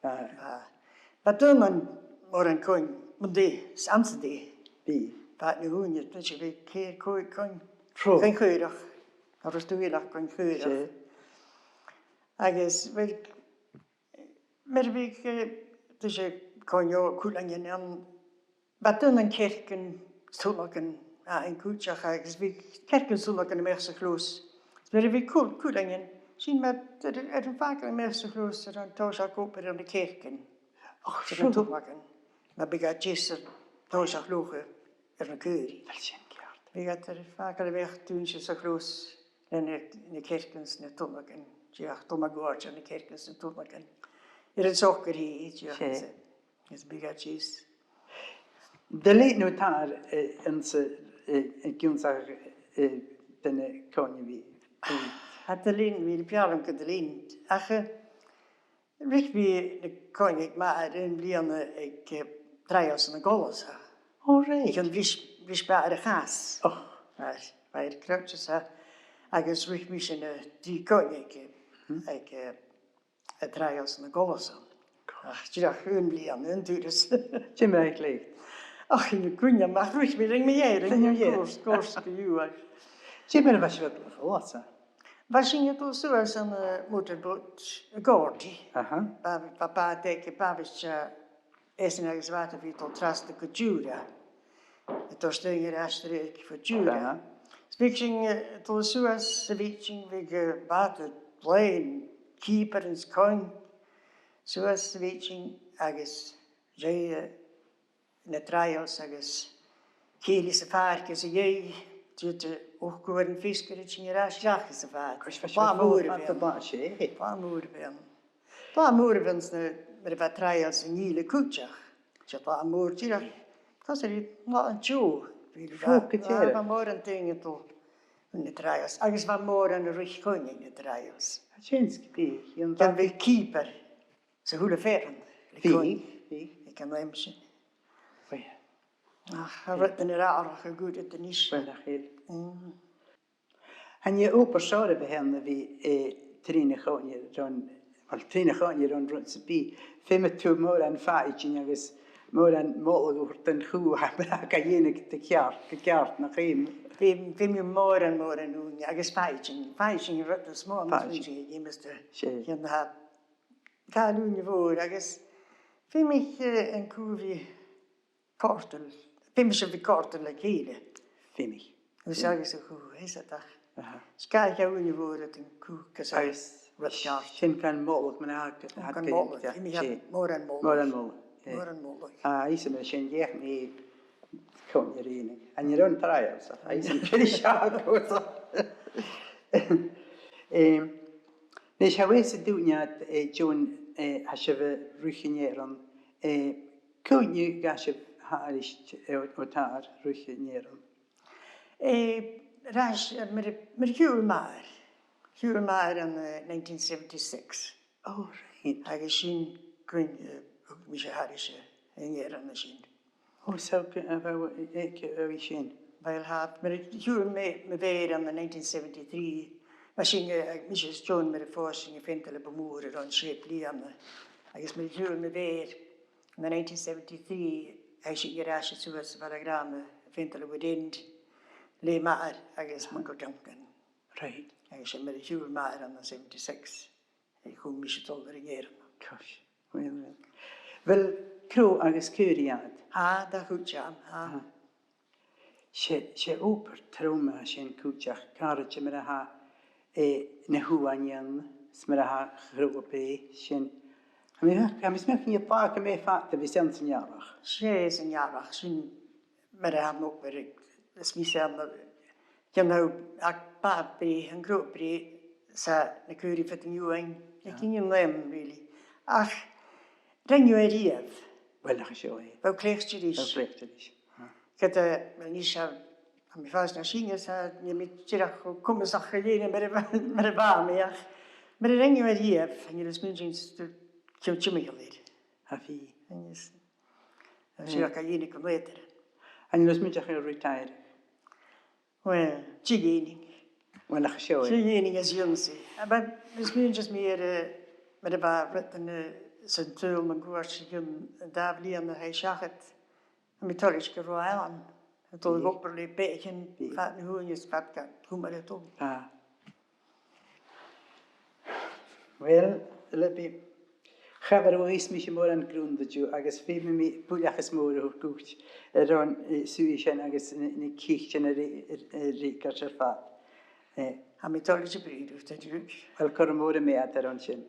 Bha. Bha. Bha daonnan mòran coin mun taigh, 's anns an taigh. Bha. Bha na h-ùine, bha sibh a' cèilidh còig coin. True. Coin chaorach. Cha robh dùil aca coin chaorach. 'S e. Agus, uill, mar a bhiodh, eh, 's e coin, o, cuileanan ann, bha daonnan cearcan 's tunnagan, a, an cuideachd, agus bhiodh cearcan 's tunnagan a-muigh sa chluas. Is mar a bhiodh cul-, cuileanan, sin mar, air, air am fàgail a-muigh sa chluas, air an toiseach ag obair air na cearcan. Och, air na tunnagan. Ma bhiodh iad deas air toiseach luath air na caoraich. Bha sin ceart. Bhiodh iad air fàgail a-muigh dùinte sa chluas le na, na cearcan 's na tunnagan. Dìreach dol mun cuairt air na cearcan 's na tunnagan. Air an socair fhèin, dìreach. 'S e. Is bhiodh iad deas. An do lean thu tòrr, eh, anns a', eh, an ionnsachadh, eh, de na coin a bha, eh? Cha do lean, bha mi a' faireachdainn gun do lean. Ach, eh, ruith mi na coin aig m' athair aon bhliadhna aig, eh, trials ann an Colbhasa. All right. Chionn bhris, bhris m' athair a chas. Och. Bha e, bha e air crutches, eh, agus ruith mise na trì coin aige, aig, eh, a' trials ann an Colbhasa. Ach, dìreach aon bhliadhna, aon turas. Dè mar a leig leat? Ach, chan eil cuimhne agam, ach ruith mi, rinn mi dheth, rinn mi dheth. Chan eil cuimhne agam. Cùrsa, cùrsa gu leòr. Dè mar a bha sibh a' dol a Cholbhasa? Bha sinn a' dol suas ann an, eh, motorboat, a' Gàrdaidh. Aha. Bha, bha, bha bàta aig a' bhàta, eh, esan agus a bhàta a bhith a' dol trasna gu Diùra. A' toirt daoine air ais 's air adhart bho Diùra. Aha. Is bhiodh sinn, eh, a' dol suas sa mhadainn, bhiodh, eh, bàta làn, cìobairean is coin, suas sa mhadainn agus rèir, eh, na trials agus cèilidh sa phàirc às a dhèidh, dìreach, eh, ochd uairean feasgar a' tighinn air ais dhachaigh sa bhàta. Ach, bha sibh a' falbh fad na bhliadhna. Latha mòr a bh' ann. Latha mòr a bh' ann, 's na, mar a bha trials an Ìle cuideachd. 'S e latha mòr dìreach. Cò às a bha latha an-diugh? Bha, bha mòran daoine a' dol anns na trials. Agus bha mòran a' ruith coin anns na trials. Sin sgìth. Ged a bhiodh cìobair sa h-uile fearann le coin. Bhiodh, bhiodh. Aig an àm sin. Bhiodh. Ach, tha rudan air atharrachadh gu dearbh a-nis. Bhiodh, nach eil. Mm. Chan e obair sònraichte a bh' ann a bhith, eh, trì na choin air an, uill, trì na choin air an rud sam bith. Feumaidh tu mòran fàidhean agus mòran moladh a thoirt dhan chù a tha a' dèanamh gu ceart, gu ceart, nach fheum? Feumaidh, feumaidh mòran, mòran ùine agus fàidhean. Fàidhean, rud as motha, fàidhean. Fàidhean, feumaidh tu. 'S e. Dèan na Càil ùine mhòr agus feumaidh, eh, an cù a bhith còrdadh, feumaidh sibh a bhith còrdadh le chèile. Feumaidh. Agus, feumaidh. Agus a' chù, is dòcha. Aha. 'S càil ùine mhòr aig an cù gus a... Agus rud ceart. Sin càil moladh, mar a th' aig... Càil moladh, feumaidh iad mòran moladh. Mòran moladh, eh. Mòran moladh. A, is mar sin, dh'fheuch mi coinneamh ri aon. An e an trial, so, a, is an trial, so. Em, Nis, tha sibh a' dol a dh'fhaicinn, eh, Joan, eh, tha sibh a' ruith an fhearainn, eh, cuin a dh'fhàs sibh thairis, eh, o, o thaobh ruith an fhearainn? Eh, air ais, eh, mar, mar a shiubhail m' athair. Shiubhail m' athair ann an, eh, nineteen seventy-six. Oh, right. Agus sin cuin, eh, thug mise thairis, eh, an fhearann a tha sin. Oh, so, a bheil, eh, eh, a bheil sin? Uill, tha, mar a shiubhail mo, mo mhàthair ann an nineteen seventy-three, bha sinn, eh, mise is Joan, mar a phòs sinn, a' fantail am Bogha Mòr airson sia bliadhna. Agus mar a shiubhail mo mhàthair ann an nineteen seventy-three, chaidh sinn air ais suas a Bhaile Ghrànna, a' fantail a' Woodend, le m' athair agus m' uncail Duncan. Right. Agus sin mar a shiubhail m' athair ann an seventy-six. Chùm mise a' dol air an fhearann. Gosh, uill, uill. A bheil crodh agus caoraich agad? Tha, dà chuid ann, tha. Tha. 'S e, 's e obair trom a tha sin cuideachd, càraid mar a tha, eh, na h-uain ann, 's mar a tha a' chrodh a' bhàis sin. Tha mi, tha mi a' smaoineachadh gu bheil e fada a bhith san, san earrach. 'S e, san earrach, sin mar a tha an obair, is mise ann, chan eil ach bàrr breith, an crodh breith, 's na caoraich fad an uain, na cinn an uain, really. Ach rinn thu e a-riamh. Uill, ach seo e. Bha thu cleachdte ris. Bha thu cleachdte ris. Ged a, uill, a-nis, tha mi a' fàs nas sine, 's chan eil mi dìreach cho comasach a dhèanamh mar a bha, mar a bha mi, ach mura rinn thu e a-riamh, chan eil thu a' smaoineachadh gun tigeadh timcheall air. Tha fhios. Agus, eh, sin a' dèanamh gu math eadar. Chan eil thu a' smaoineachadh air retire? Uill, dè dhèanainn? Uill, ach seo e. Dè dhèanainn às dèidh sin? A bheil, is mi, just mi air, eh, mar a bha rudan, eh, san t-saoghal mun cuairt, an dà bhliadhna a chaidh seachad. Tha mi toilichte gun robh e ann. A' dol a dh'obair le beathaichean fad na h-ùine is fad gach cumail a' dol. Ah. Uill, Libby, cha mhòr a dh'inns mise mòran grunn dhut, agus feumaidh mi buidheachas mòr a thoirt dhut airson, eh, suidhe sin agus na, na ceistean a fhre-, a, a fhreagairt air fad. Eh. Tha mi toilichte bruidhinn riut, a Dhùghaill. Uill, cuiridh mi mòran meud air sin.